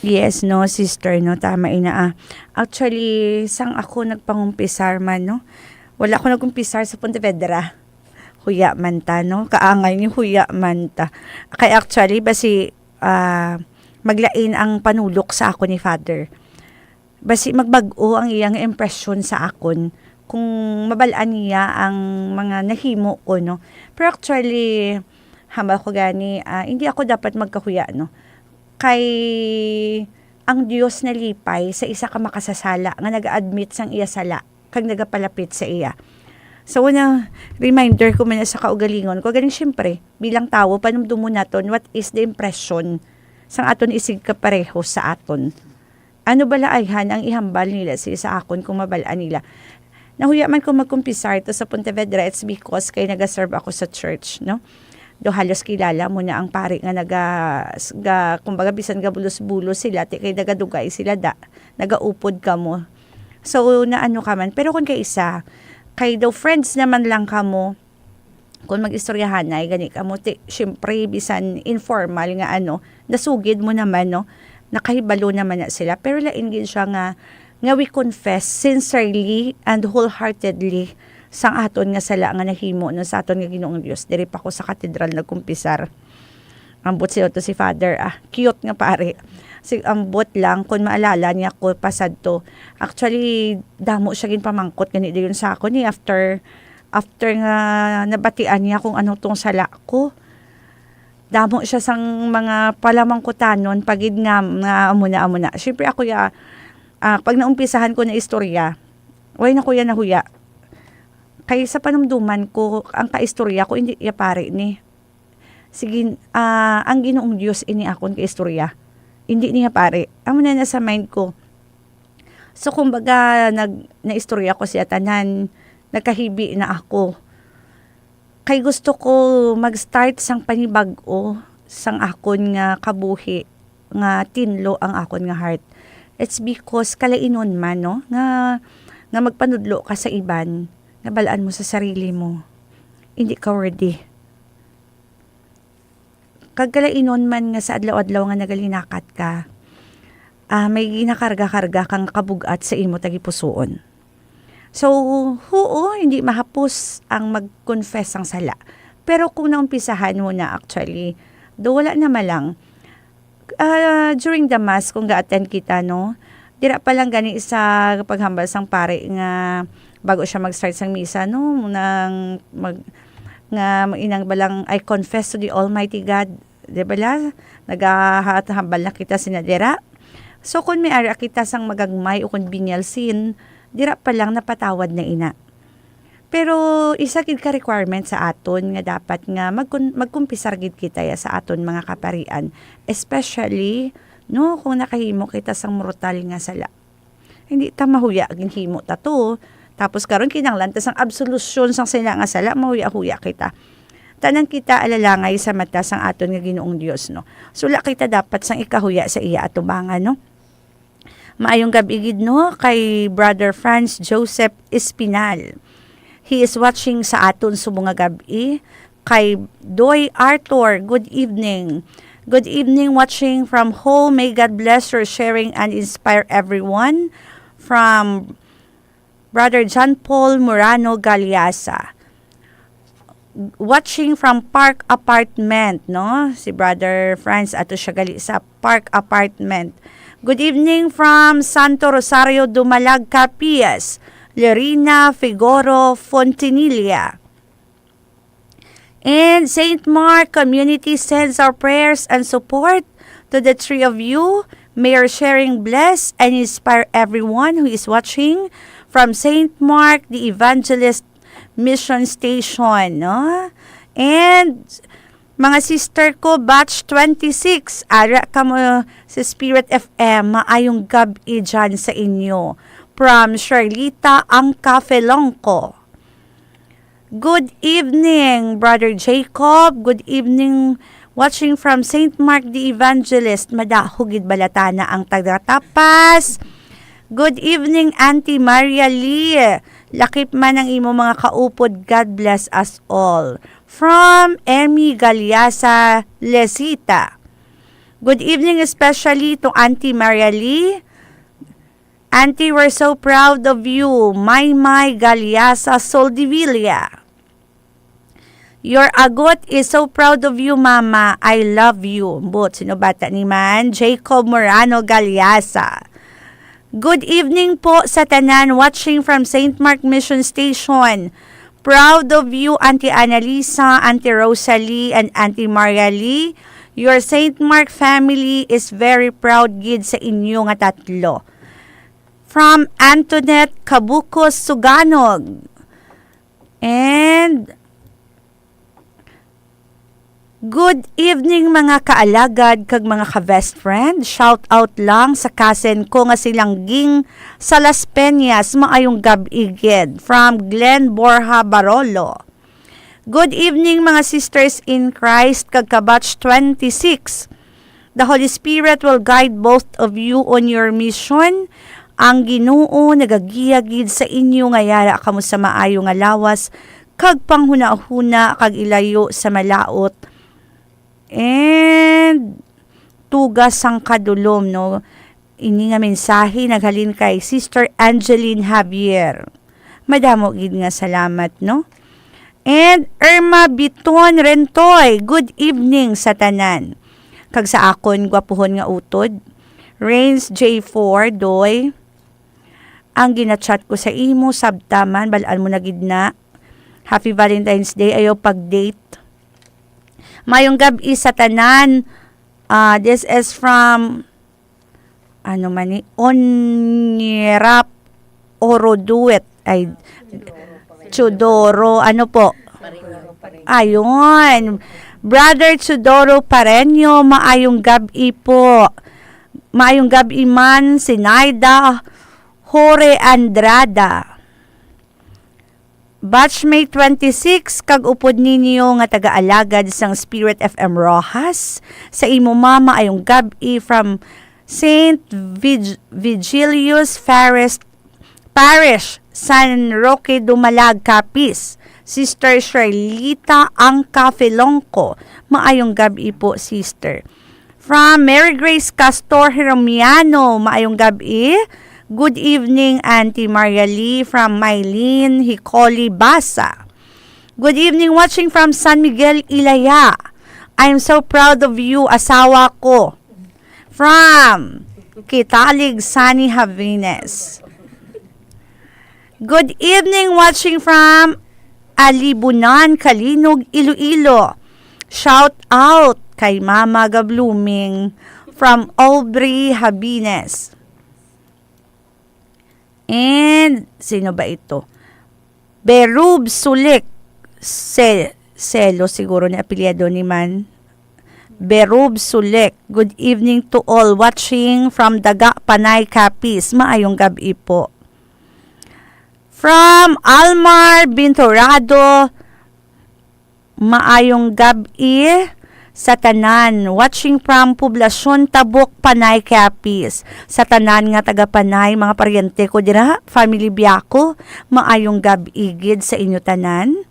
Yes, no, sister, no, tama ina, ah. Actually, sang ako nagpangumpisar man, no, wala ako nagumpisar sa Pontevedra. Huya man ta, no? Kaangay ni huya man ta. Kay actually, basi, ah, maglain ang panulok sa ako ni Father. Basi magbag-o ang iyang impresyon sa akon kung mabal-an niya ang mga nahimo ko, no? Pero actually, hambal ko gani, ah, hindi ako dapat magkahuya, no? Kay ang Dios nalipay sa isa ka makasasala nga nag-admit sang iya sala kag nagapalapit sa iya. So, una, reminder ko man sa kaugalingon ko, ganing siyempre, bilang tawo, panumdumon naton what is the impression sang aton isig kapareho sa aton. Ano bala ayhan ang ihambal nila sila sa akon kung mabal-an nila? Nahuya man ko magkumpisar to sa Pontevedra, it's because kay nagaserve ako sa church, no? Do halos kilala mo na ang pari nga naga, s-, ga, kumbaga, bisan gabulos-bulos sila, ti kay nagadugay sila da, nagaupod kamo. So, naano ka man. Pero kung kay isa, kay daw friends naman lang kamo, kung mag-istoryahanay, gani kamo, ti, syempre, bisan informal nga ano, nasugid mo naman, no? Nakahibalo naman na sila. Pero lain gid siya nga, nga we confess sincerely and wholeheartedly sang aton nga sala nga nahimo, no, sa aton nga Ginoong Dios. Diri pa ko sa katedral nagkumpisar. Ambot siya to si Father, ah, cute nga pare. Si, ambot lang, kung maalala niya ko pa sadto. Actually, damo siya ginpamangkot gani dayon sa akon, eh, after, after nga nabatian niya kung ano tong sala ko. Damo siya sang mga palamangkutanon, pagid nga, nga amo na, amo na. Siyempre, ako ya, ah, pag naumpisahan ko na istorya, way na ko ya nahuya. Kay sa panumduman ko, ang kaistorya ko, hindi ya pare ni. Sige, ah, ang Ginoong Dios ini akon kaistorya. Hindi niya pare. Amo na na sa mind ko. So, kumbaga, nag-, naistorya ko siya tanan, nagkahibi na ako. Kay gusto ko mag-start sang panibag-o sang akon nga kabuhi nga tinlo ang akon nga heart. It's because kalainon man, no, nga, nga magpanudlo ka sa iban, nga balaan mo sa sarili mo, hindi ka worthy. Kag kalainon man nga sa adlaw-adlaw nga nagalinakat ka, ah, may ginakarga-karga kang kabug-at sa imo tagipusoon. So, huo, hindi mahapos ang mag-confess sang sala. Pero kung naumpisahan mo na, actually, do wala na malang. Ah, during the mass, kung ga-attend kita, no, dira pa lang gani sa paghambal sang pare nga bago siya mag-start sang misa, no, nang mag-, nga inang balang, "I confess to the Almighty God." Di ba la? Nagahatambal na kita sina dira. So, kung may ara kita sang magagmay o kung venial sin, dira pa lang napatawad na ina. Pero isa gid ka requirement sa aton nga dapat nga magkun-, magkumpisar gid kita ya sa aton mga kaparian, especially, no, kung nakahimo kita sang mortal nga sala. Hindi ta mahuya ginhimo ta to. Tapos karon kinahanglan ta sang absolusyon sang sila nga sala, mahuya-huya kita. Tanan kita alalangay sa mata sang aton nga Ginoong Dios, no. Sula kita dapat sang ikahuya sa iya atubangan, no. Maayong gab-i gid, no, kay Brother Franz Joseph Espinal. He is watching sa aton subong nga gab-i. Kay Doy Arthur, good evening. Good evening, watching from home. May God bless your sharing and inspire everyone. From Brother John Paul Morano Galiasa. Watching from Park Apartment, no? Si Brother Franz, ato siya gali sa Park Apartment. Good evening from Santo Rosario, Dumalag, Capias. Lerina Figoro Fontanilla. And Saint Mark Community sends our prayers and support to the three of you. May your sharing bless and inspire everyone who is watching from Saint Mark the Evangelist Mission Station, no? And mga sister ko, batch twenty-six, ara kamo sa Spirit F M, maayong gab-i dyan sa inyo. From Sherlita Angka Felongco. Good evening, Brother Jacob. Good evening, watching from Saint Mark the Evangelist. Madaho gid balatana ang taga-Tapas. Good evening, Auntie Maria Lee. Lakip man ang imo mga kaupod. God bless us all. From Emmy Galiasa, Lesita. Good evening, especially to Auntie Maria Lee. Auntie, we're so proud of you. Maymay Galiasa Soldevilla. Your agot is so proud of you, Mama. I love you. But sino bata ni man? Jacob Morano Galiasa. Good evening po sa tanan watching from Saint Mark Mission Station. Proud of you, Auntie Annalisa, Auntie Rosalie, and Auntie Maria Lee. Your Saint Mark family is very proud gid sa inyo nga tatlo. From Antoinette Cabucos Suganog. And good evening, mga kaalagad kag mga ka-best friend. Shout out lang sa cousin ko nga si Langging sa Las Peñas. Maayong gab-i gid. From Glenn Borja Barolo. Good evening, mga sisters in Christ kag ka-batch twenty-six. The Holy Spirit will guide both of you on your mission. Ang Ginoo nagagiya gid sa inyo nga yara kamo sa maayo nga lawas kag panghunahuna kag ilayo sa malaut and tugas sang kadulom, no? Ini nga mensahe naghalin kay Sister Angeline Javier. Madamo gid nga salamat, no? And Irma Biton Rentoy, good evening sa tanan. Kag sa akon gwapuhon nga utod, Rains J four, Doy, ang ginachat ko sa imo, sabta man, bal-an mo na gid na. Happy Valentine's Day, ayaw pag-date. Mayong gab-i sa tanan. Ah, this is from, ano man ni, Onyerap Oroduet. Ay, Chudoro. Ano po? Ayun. Brother Chudoro Pareño, maayong gab-i po. Maayong gab-i man, Sinaida Jore Andrada. Batchmate twenty-six, kag upod ninyo nga taga-alagad sang Spirit F M Roxas, sa imo mama, maayong gab-i from Saint Vig-, Vigilius Parish, Parish, San Roque Dumalag, Capiz. Sister Sherlita Angca Filongco, maayong gab-i po, sister. From Mary Grace Castor Hermiano, maayong gab-i. Good evening, Auntie Maria Lee, from Mylene Hicoli Basa. Good evening, watching from San Miguel, Ilaya. I'm so proud of you, asawa ko. From Kitalig, Sunny Javines. Good evening, watching from Alibunan, Calinog, Iloilo. Shout out kay Mama Ga Blooming from Aubrey, Habines. And sino ba ito? Berub Sulik. Se-, Selo siguro ni apelyido ni man. Berub Sulik. Good evening to all watching from Daga, Panay, Capiz. Maayong gab-i po. From Almar Binturado, maayong gab-i sa tanan. Watching from Poblacion Tabuk, Panay, Capiz. Sa tanan nga taga Panay, mga paryente ko dira, family Biaco, maayong gab-i gid sa inyo tanan.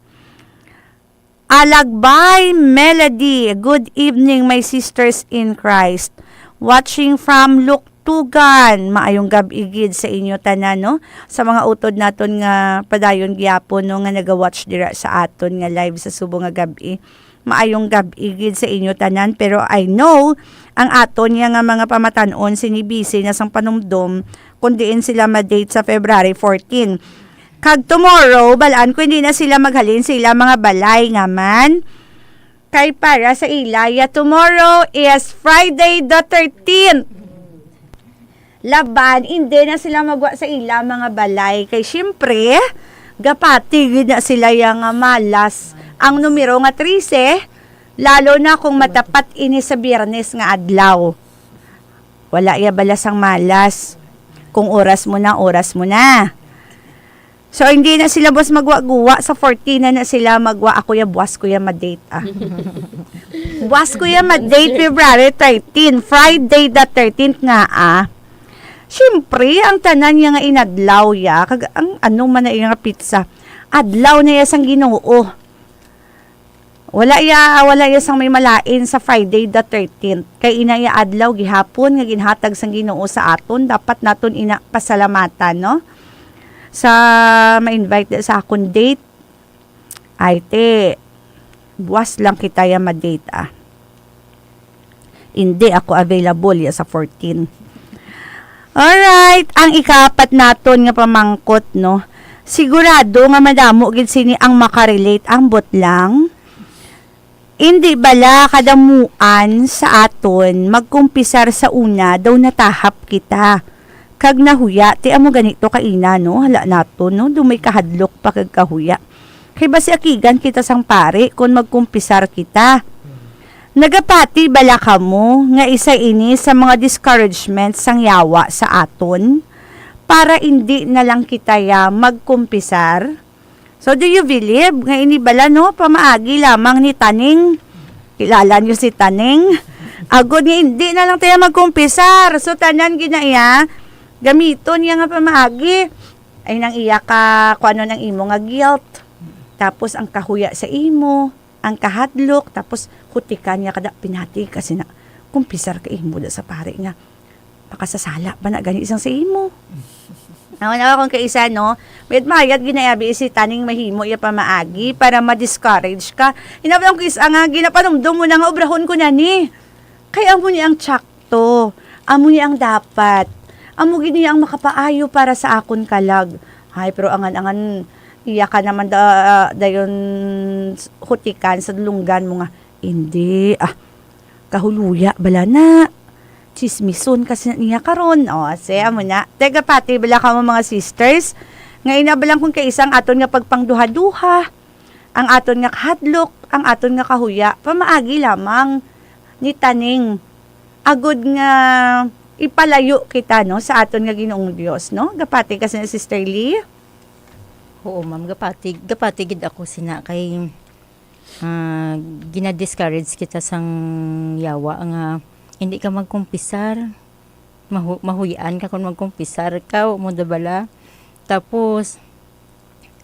Alagbay Melody, good evening, my sisters in Christ. Watching from Luktugan, maayong gab-i gid sa inyo tanan, no? Sa mga utod naton nga padayon gyapon, no, nga naga-watch dira sa aton nga live sa subong nga gab-i. Maayong gab-i gid sa inyo tanan, pero I know ang aton nga, nga mga pamatan-on sini busy na sang panumdom kung diin sila ma-date sa February fourteen. Kag tomorrow, balaan ko hindi na sila maghalin sa ila mga balay nga man. Kay para sa ila, ya, tomorrow is Friday the thirteenth. Laban, hindi na sila magwa sa ila mga balay. Kay siyempre, gapati gid na sila ya nga malas. Ang numero nga trese, lalo na kung matapat ini sa Biyernes nga adlaw. Wala ya bala sang malas. Kung oras mo na, oras mo na. So, hindi na sila buwas magwa-guwa. Sa fourteen na na sila magwa. Ako ya, buwas ko ya ma-date, ah. Buwas ko ya ma-date February thirteen, Friday the thirteenth nga, ah. Siyempre, ang tanan niya nga inadlaw ya, kag ang ano man na iya nga pizza, adlaw na ya sang Ginoo. Wala ya, wala ya sang may malain sa Friday the thirteenth. Kay ina ya adlaw gihapon nga ginhatag sang Ginoo sa aton, dapat naton ina pasalamatan, no? Sa ma-invite sa akon date, ay, te, buwas lang kita ya ma-date, ah. Hindi ako available ya sa fourteen. Alright, ang ikaapat naton nga pamangkot, no? Sigurado nga madamo gid sini ang makarelate, ambot lang. Indi bala kadamuan sa aton magkumpisar sa una daw natahap kita. Kag nahuya, ti amo gani to kaina, no? Hala naton, no? Daw may kahadlok pa kag kahuya. Kay basi akigan kita sang pari kon magkumpisar kita. Nagapati bala kamo nga isa ini sa mga discouragement sang yawa sa aton para indi na lang kita ya magkumpisar? So, do you believe nga ini bala, no, pamaagi lamang ni Taning? Kilala niyo si Taning? Agod nga indi na lang tayo magkumpisar. So, tanan gid na iya, gamiton niya nga pamaagi. Ay nang iya ka, kung ano nang imo nga guilt. Tapos ang kahuya sa imo, ang kahadlok, tapos hutikan niya kada pinati kasi na, kumpisar ka imo da sa pare nga, makasasala pa na gani isang sa imo. Ang una akong kaisa, no, mayad-mayad ginaabi si taning mahimo iya pamaagi para ma-discourage ka. Hinabi ang kaisa nga ginapanumdom mo na nga obrahon ko na ni. Kay amo ni ang tsakto, amo ni ang dapat, amo gid ni ang makapaayo para sa akon kalag. Ay, pero angan-angan iya ka naman da, dayon hutikan sa dulunggan mo nga, "Hindi, ah, kahuluya bala na. Chismison kasi niya karon." O, ase, amo na. Te, gapati bala kamo, mga sisters, nga ina bala kung kaisa ang aton nga pagpangduha-duha, ang aton nga kahadlok, ang aton nga kahuya, pamaagi lamang ni taning agod nga ipalayo kita, no, sa aton nga Ginoong Dios, no? Gapati ka sina, Sister Lee? Oo, ma'am. Gapati, gapati gid ako sina kay, ah, gina-discourage kita sang yawa nga hindi ka magkumpisar. Mahu-, mahuy-an ka kung magkumpisar ka, mo da bala? Tapos,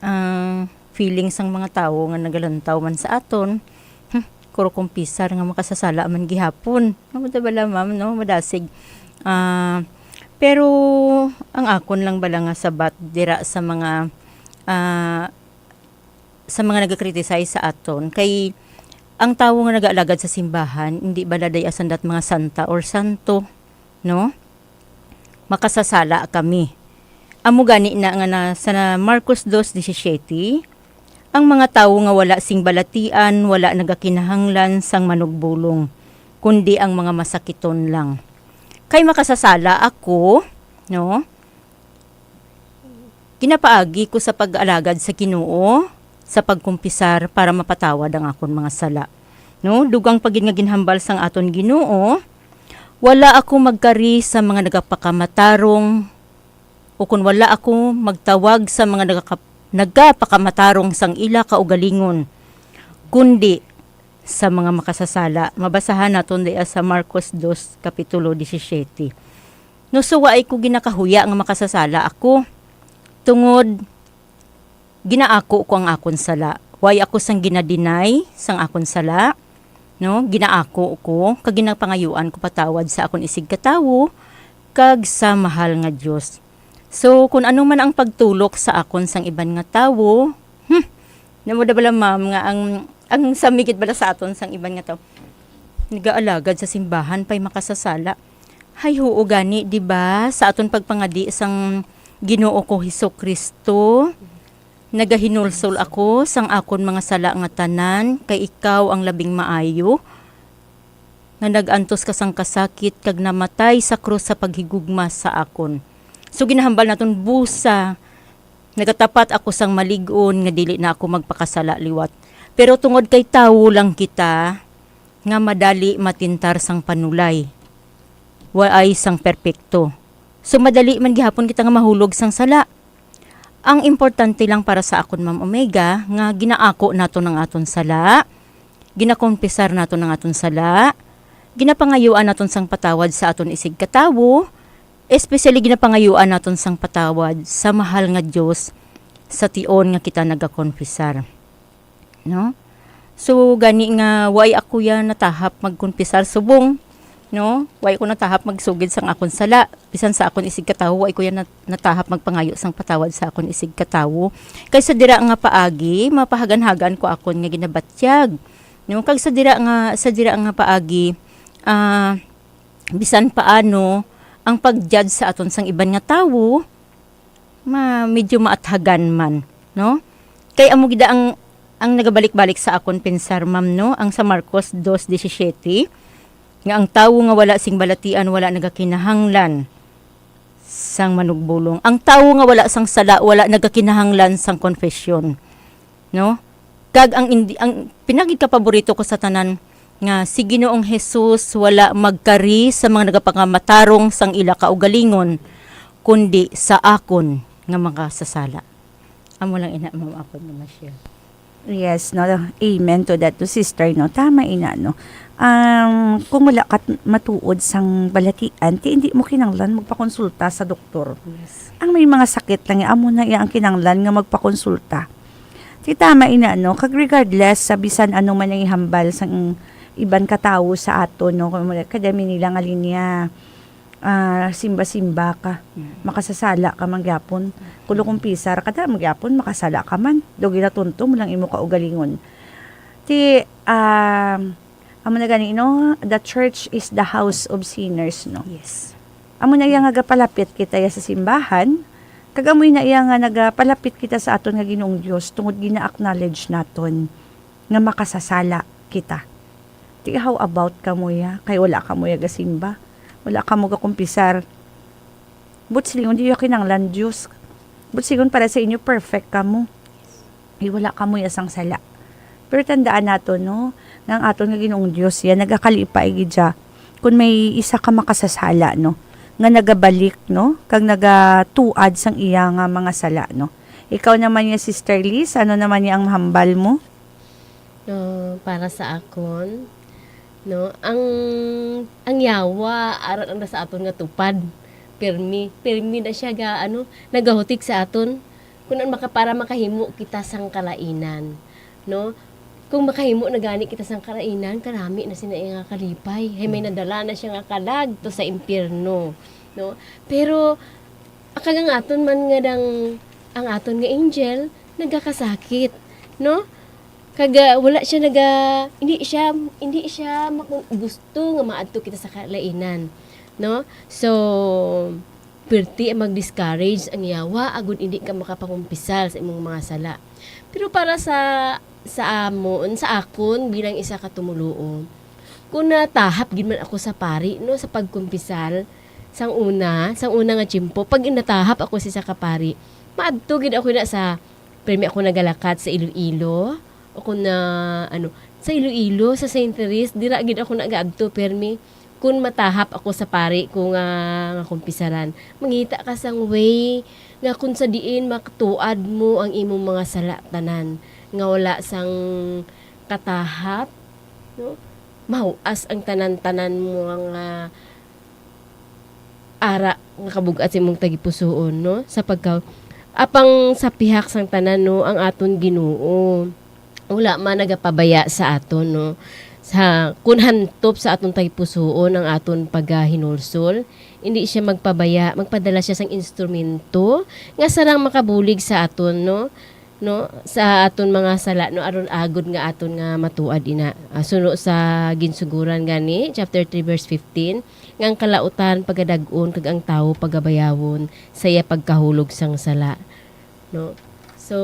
ah, feeling sang mga tawo nga nagalantaw man sa aton, hmm, kuro kumpisar nga makasasala man gihapon. Amo da bala, ma'am, no? Madasig. Ah, pero ang akon lang bala nga sabat dira sa mga, ah, sa mga nagakriticize sa aton, kay ang tawo nga nagaalagad sa simbahan, hindi bala day asandat mga santa or santo, no? Makasasala kami. Amo gani na nga na sa Marcos dos disisiete, ang mga tawo nga wala sing balatian, wala nagakinahanglan sang manugbulong, kundi ang mga masakiton lang. Kay makasasala ako, no? Ginapaagi ko sa pag-alagad sa Ginoo, sa pagkumpisar para mapatawad ang akon mga sala. No, dugang pa gid nga ginhambal sang aton Ginoo, "Wala ako magkari sa mga nagapakamatarong, o kun wala ako magtawag sa mga nagaka-, nagapakamatarong sang ila kaugalingon, kundi sa mga makasasala." Mabasahan naton diya sa Marcos dos, Kapitulo disisiete. No, so waay ko ginakahuya nga makasasala ako, tungod ginaako ko ang akon sala. Way ako sang gina-deny sang akon sala, no? Ginaako ko, kag ginapangayuan ko patawad sa akon isigkatawo kag sa mahal nga Dios. So, kun ano man ang pagtulok sa akon sang iban nga tawo, hmm, namo da bala, ma'am, nga ang, ang samigit bala sa aton sang iban nga tawo, nagaalagad sa simbahan pa'y makasasala. Hay, huo gani, di ba? Sa aton pagpangadi sang Ginoo ko Jesu-Cristo, nagahinulsol ako sang akon mga sala nga tanan, kay ikaw ang labing maayo, nga nag-antos ka sang kasakit kag namatay sa krus sa paghigugma sa akon. So, ginahambal naton busa, nagatapat ako sang malig-on nga dili na ako magpakasala liwat. Pero tungod kay tawo lang kita, nga madali matintar sang panulay, waay sang perpekto. So, madali man gihapon kita nga mahulog sang sala. Ang importante lang para sa akon, Ma'am Omega, nga ginaako naton ang aton sala, ginakonfesar naton ang aton sala, ginapangayuan naton sang patawad sa aton isigkatawo, especially ginapangayuan naton sang patawad sa mahal nga Dios sa tion nga kita nagakonfesar. No? So, gani nga, way ako ya natahap magkonfesar subong, no? Way ko natahap magsugid sang akon sala. Bisan sa akon isigkatawo, way ko ya nat-, natahap magpangayo sang patawad sa akon isigkatawo. Kay sa dira nga paagi, mapahaganhagan ko akon nga ginabatyag. No? Kag sa dira nga, sa dira nga paagi, ah, bisan paano, ang pag-judge sa aton sang iban nga tawo, ma-, medyo maathagan man, no? Kay amo gid ang, ang nagabalik-balik sa akon pensar, ma'am, no? Ang sa Marcos dos disisiete, nga ang tawo nga wala sing balatian, wala nagakinahanglan sang manugbulong. Ang tawo nga wala sang sala, wala nagakinahanglan sang konfesyon, no? Kag ang indi-, ang pinagigkapaborito ko sa tanan nga si Ginoong Jesus wala magkari sa mga nagapangamatarong sang ila kaugalingon, kundi sa akon nga makasasala. Amo lang ina, ma'am, akon nga ma-share. Yes, no. Amen to that, to sister, no. Tama ina, no. Um, kung wala ka t-, matuod sang balatian, ti hindi mo kinanglan magpakonsulta sa doktor. Yes. Ang may mga sakit lang, amo na iya ang kinanglan nga magpakonsulta. Ti tama ina, no. Kag regardless sa bisan ano man ang ihambal sang iban ka tawo sa aton, no, kung wala, kadami nila nga linya. ah, simba-simba ka. Mm. Makasasala ka man gyapon. Kulo kumpisar ka, da man gyapon, makasala ka man. Daw ginatunto mo lang imo kaugalingon. Ti, ah, amo na gani, no? The church is the house of sinners, no? Yes. Amo na iya nga gapalapit kita ya sa simbahan, kag amo na iya nga nagapalapit kita sa aton nga Ginoong Dios tungod gina-acknowledge naton nga makasasala kita. Ti, how about kamo ya? Kay wala kamo ya gasimba. Wala kamo gakumpisar. But silingon, di ya kinanglan Dios. But silingon, para sa inyo, perfect kamo. Ay, wala kamo ya sang sala. Pero tandaan nato, no, nga ang aton nga Ginoong Dios, ya, nagakalipay gid siya kun may isa ka makasasala, no, nga nagabalik, no, kag nagatuad sang iya nga mga sala, no. Ikaw naman ya, Sister Liz, ano naman ya ang mahambal mo? No, para sa akon, no, ang, ang yawa, ara lang na sa aton nga tupad. Pirmi, pirmi na siya ga, ano, nagahutik sa aton. Kun an maka-, para makahimo kita sang kalainan, no? Kung makahimo na gani kita sang kalainan, karami na sina iya nga kalipay. Hay, may nadala na siya nga kalag to sa impyerno, no? Pero, kag ang aton man nga dang, ang aton nga angel, nagakasakit, no? Kag, ah, wala siya naga-, hindi siya, hindi siya makon-, gusto nga maadto kita sa kalainan, no? So, pirti ang mag-discourage ang yawa agud hindi ka makapakumpisal sa imong mga sala. Pero para sa, sa amon, sa akon bilang isa ka tumuluo, kung natahap gid man ako sa pari, no, sa pagkumpisal, sang una, sang una nga tiyempo, pag natahap ako sa isa ka pari, maadto gid ako na sa, pirmi ako nagalakat sa Iloilo, o kung na, ano, sa Iloilo, sa Saint Therese, dira gid ako nagaadto, pirmi. Kung matahap ako sa pari ko nga, nga kumpisaran, mangita ka sang way nga kung sa diin makatuad mo ang imong mga sala tanan, nga wala sang katahap, no? Mahuas ang tanan-tanan mo nga ara nga kabug-at sa imong tagipusoon, no? Sa pagka-, apang sa pihak sang tanan, no, ang aton Ginoo wala man nagapabaya sa aton, no? Sa, kun hantop sa aton tagipusoon ang aton pagahinulsol, hindi siya magpabaya, magpadala siya sang instrumento nga sarang makabulig sa aton, no? No, sa aton mga sala, no, aron agud nga aton nga matuad ina. Ah, suno sa Ginsugoran gani, chapter three, verse fifteen, nga ang kalautan pagadag-on kag ang tawo pagabayawon sa iya pagkahulog sang sala, no? So,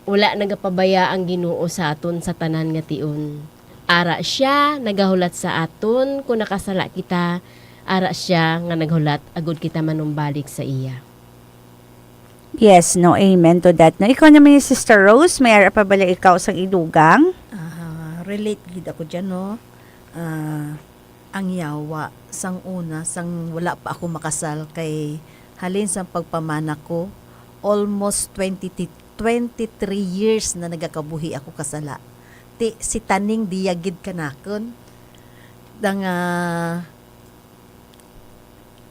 wala nagapabaya ang Ginoo sa aton sa tanan nga tion. Ara siya nagahulat sa aton, kung nakasala kita, ara siya nga naghulat agud kita manumbalik sa iya. Yes, no, amen to that. No, ikaw naman ni Sister Rose, may ara pa bala ikaw sang idugang? Ah, relate gid ako dyan, no? Ah, ang yawa, sang una, sang wala pa ako makasal, kay halin sang pagpamana ko, almost twenty, twenty-three years na nagakabuhi ako kasala. Ti, si taning diya gid kanakon. Dang, ah,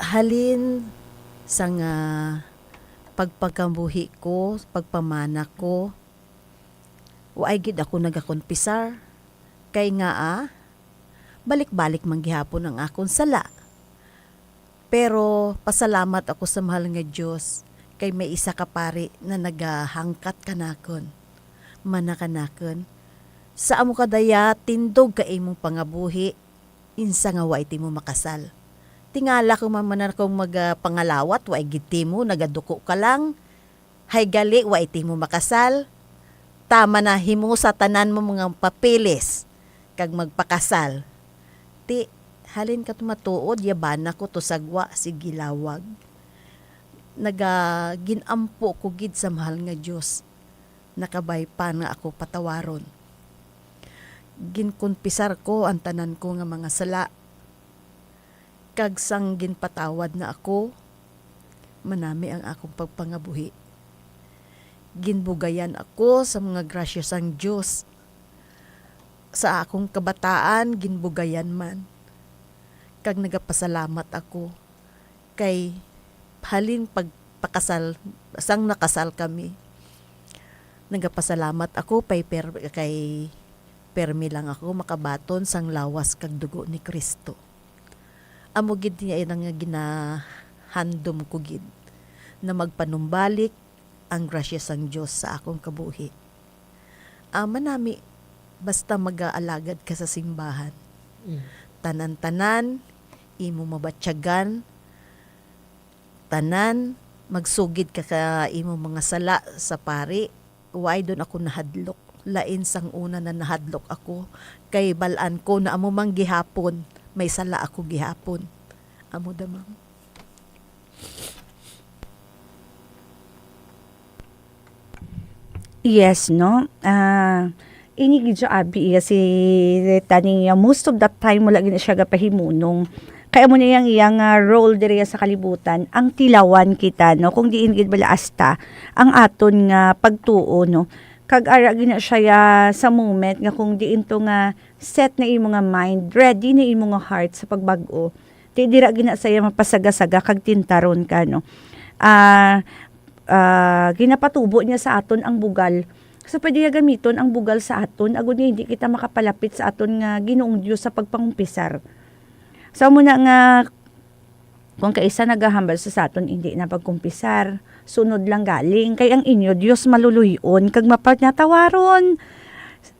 halin sang, ah, pagpagkabuhi ko, pagpamana ko, waay gid ako nagakonpisar. Kay nga, ah, balik-balik man gihapon ang akon sala. Pero pasalamat ako sa mahal nga Dios, kay may isa ka pari na nagahangkat kanakon. Mana kanakon, sa amo kadaya tindog ka imong pangabuhi, insa nga wa iti mo makasal. Tingala ko man, man akong magapangalawat, wa gid ti mo, nagaduko ka lang. Hay gali, wa iti mo makasal. Tama na, himo sa tanan mo mga papeles, kag magpakasal. Ti, halin ka tumatuod, yabana ko to sagwa, sige lawag. Naga-, ginampo ko gid sa mahal nga Dios. Nakabay pa nga ako patawaron. Ginkonpisar ko ang tanan ko nga mga sala. Kag sang ginpatawad na ako, manami ang akong pagpangabuhi. Ginbugayan ako sa mga grasya sang Dios. Sa akong kabataan, ginbugayan man. Kag nagapasalamat ako kay halin pagpakasal, sang nakasal kami. Nagapasalamat ako kay per-, kay permi lang ako makabaton sang lawas kag dugo ni Cristo. Amo gid niya ina nga ginahandom ko gid, na magpanumbalik ang grasya sang Dios sa akong kabuhi. Ama nami, basta magaalagad ka sa simbahan. Mm. Tanan-tanan, imo mabatyagan, tanan, magsugid ka ka imo mga sala sa pari. Why doon ako nahadlok? Lain sang una na nahadlok ako, kay balaan ko na amo mang gihapon, may sala ako gihapon. Amo da, ma'am. Yes, no? Ah, ini gid siya, abi, iya si Tania, most of the time, wala gid siya gapahimunong. Kaya mo na yang iyang ah, role diri sa kalibutan, ang tilawan kita, no? Kung diin gid bala asta ang aton nga pagtuo, no? Kag ara gid na siya ya sa moment nga kung diin to nga set na imo nga mind, ready na imo nga heart sa pagbag-o. Di dira gid na saya mapasaga-saga kag tintaron ka, no? Ah, ah, ginapatubo niya sa aton ang bugal. So, pwede niya gamiton ang bugal sa aton, agud nga hindi kita makapalapit sa aton nga Ginoong Dios sa pagpangumpisar. So, amo na nga, kung kaisa nagahambal sa, sa aton, hindi na pagkumpisar, sunod lang galing, kay ang inyo Dios maluluy-on, kag mapanatawaron.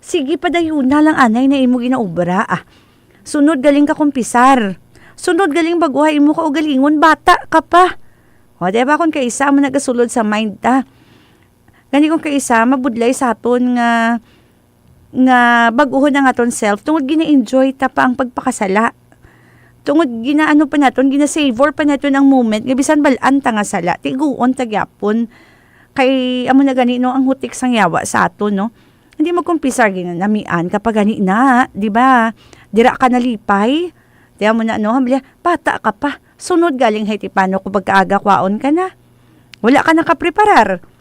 Sige, padayuna lang anay na imo ginaobra, ah. Sunod galing ka kumpisar. Sunod galing baguha imo kaugalingon, bata ka pa. O, di ba, kung kaisa mo nagasulod sa mind ta. Gani kung kaisa, mabudlay sa aton nga, nga bag-uhon ang aton self, tungod gina-enjoy ta pa ang pagpakasala. Tungod ginaano pa naton, gina-savor pa naton ang moment, nga bisan bal-an ta nga sala, tiguon ta gyapon. Kay, amo na gani, no, ang hutik sang yawa sa aton, no? Hindi magkumpisar, ginanamian ka pa gani na, di ba? Dira ka nalipay. Di amo na, no? Hamli, bata ka pa. Sunod galing hay ti pano ko pagkaaga kwaon ka na. Wala ka nakapreparar.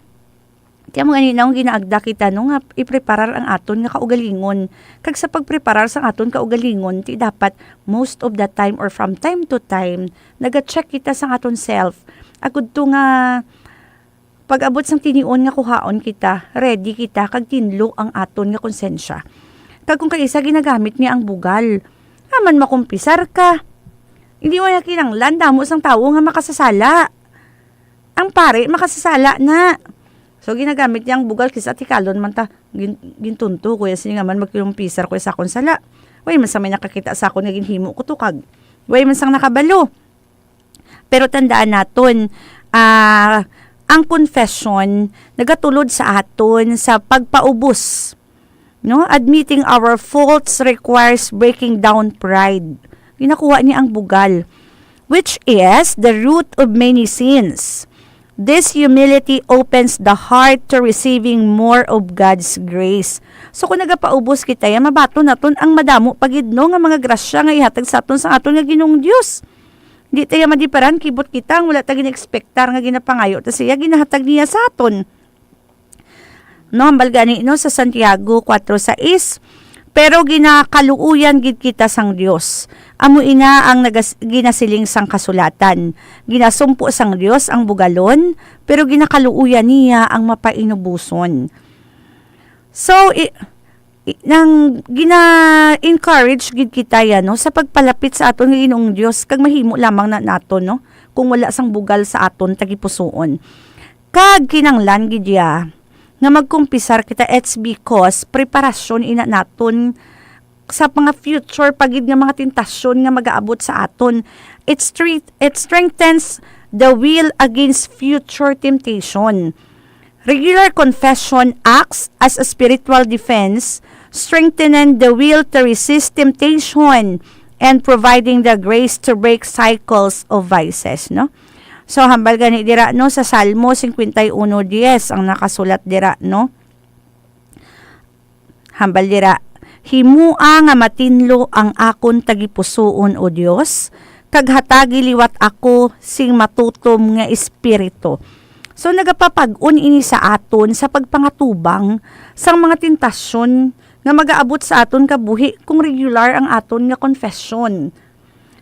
Di amo gani na, ang ginaagda kita, no, nga ipreparar ang aton nga kaugalingon. Kag sa pagpreparar sang aton kaugalingon, ti dapat most of the time or from time to time, naga-check kita sang aton self. Agud to nga pag-abot sang tinion nga kuhaon kita, ready kita, kag tinlo ang aton nga konsensya. Kag kung kaisa ginagamit niya ang bugal, aman makumpisar ka. Hindi mo na kinanglan, damo sang tawo nga makasasala. Ang pari, makasasala na. So, ginagamit niya ang bugal, kis-a tikalon man ta. Gin-, gintunto ko, ya, sini nga man, magkilumpisar ko sa akon sala. Way man sa may nakakita sa akon nga ginhimo ko to, kag way man sang nakabalo. Pero tandaan naton, ah, ang confession nagatulod sa aton sa pagpaubos, no? Admitting our faults requires breaking down pride. Ginakuha niya ang bugal, which is the root of many sins. This humility opens the heart to receiving more of God's grace. So, kung nagapaubos kita, ya, mabaton naton ang madamo pa gid, no, nga mga grasya nga ihatag sa aton sang aton nga Ginoong Dios. Di ta ya madiparan, kibot kita ang wala ta gina-expectar nga ginapangayo ta siya, ginahatag niya sa aton. No, hambal gani, no, sa Santiago four six, "Pero ginakaluoyan gid kita sang Dios. Amo ina ang nagas-, ginasiling sang kasulatan, 'Ginasumpo sang Dios ang bugalon, pero ginakaluoyan niya ang mapainuboson.'" So, i-, i-, nang gina-encourage gid kita ya, no, sa pagpalapit sa aton nga Ginoong Dios, kag mahimo lamang na naton, no, kung wala sang bugal sa aton tagipusoon. Kag kinanglan gid ya nga magkumpisar kita, it's because preparasyon ina naton sa mga future pa gid nga mga tentasyon nga magaabot sa aton. It stre-, it strengthens the will against future temptation. Regular confession acts as a spiritual defense, strengthening the will to resist temptation and providing the grace to break cycles of vices, no? So, hambal gani dira, no, sa Salmo fifty-one ten, ang nakasulat dira, no? Hambal dira, "Himoa nga matinlo ang akon tagipusoon, O Dios, kag hatagi liwat ako sing matutom nga espiritu." So, nagapapag-on ini sa aton sa pagpangatubang sang mga tentasyon nga magaabot sa aton kabuhi kung regular ang aton nga confession.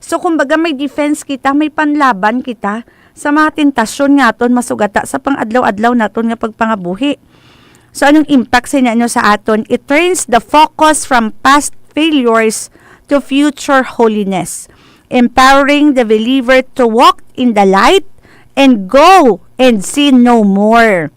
So, kumbaga, may defense kita, may panlaban kita sa mga tentasyon nga aton masugata sa pang-adlaw-adlaw naton nga pagpangabuhi. So, anong impact sa inyo sa aton? It turns the focus from past failures to future holiness. empowering the believer to walk in the light and go and sin no more.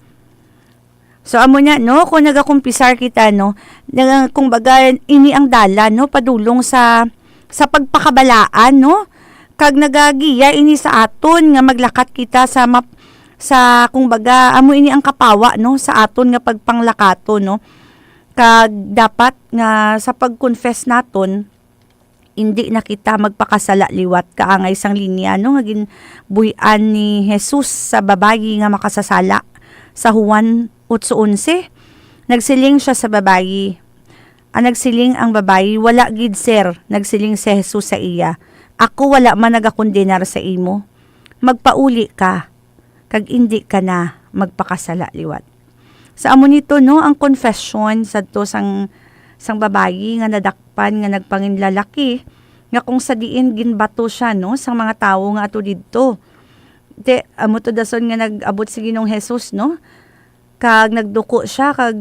So, amo na, no, kung nagakumpisar kita, no, na, kung baga, ini ang dalan, no, padulong sa, sa pagpakabalaan, no, kag nagagiya ini sa aton nga maglakat kita sa map-, sa, kung baga, amo ini ang kapawa, no, sa aton nga pagpanglakaton, no, kag dapat nga sa pag-confess naton, indi na kita magpakasala liwat, kaangay sang linya, no, nga ginbuy-an ni Jesus sa babayi nga makasasala. Sa Juan otso onse, nagsiling sia sa babayi. Ang nagsiling ang babayi, "Wala gid, sir," nagsiling si Jesus sa iya. "Ako wala man nagakondenar sa imo. Magpauli ka, kag indi ka na magpakasala liwat." Sa amo nito, no, ang confession sadto sang, sang babayi nga nadakpan nga nagpanginlalaki, nga kung sa diin ginbato sia, no, sang mga tawo nga ato didto. Te, amo to dason nga nag-abot si Ginoong Jesus, no? Kag nagduko sia, kag,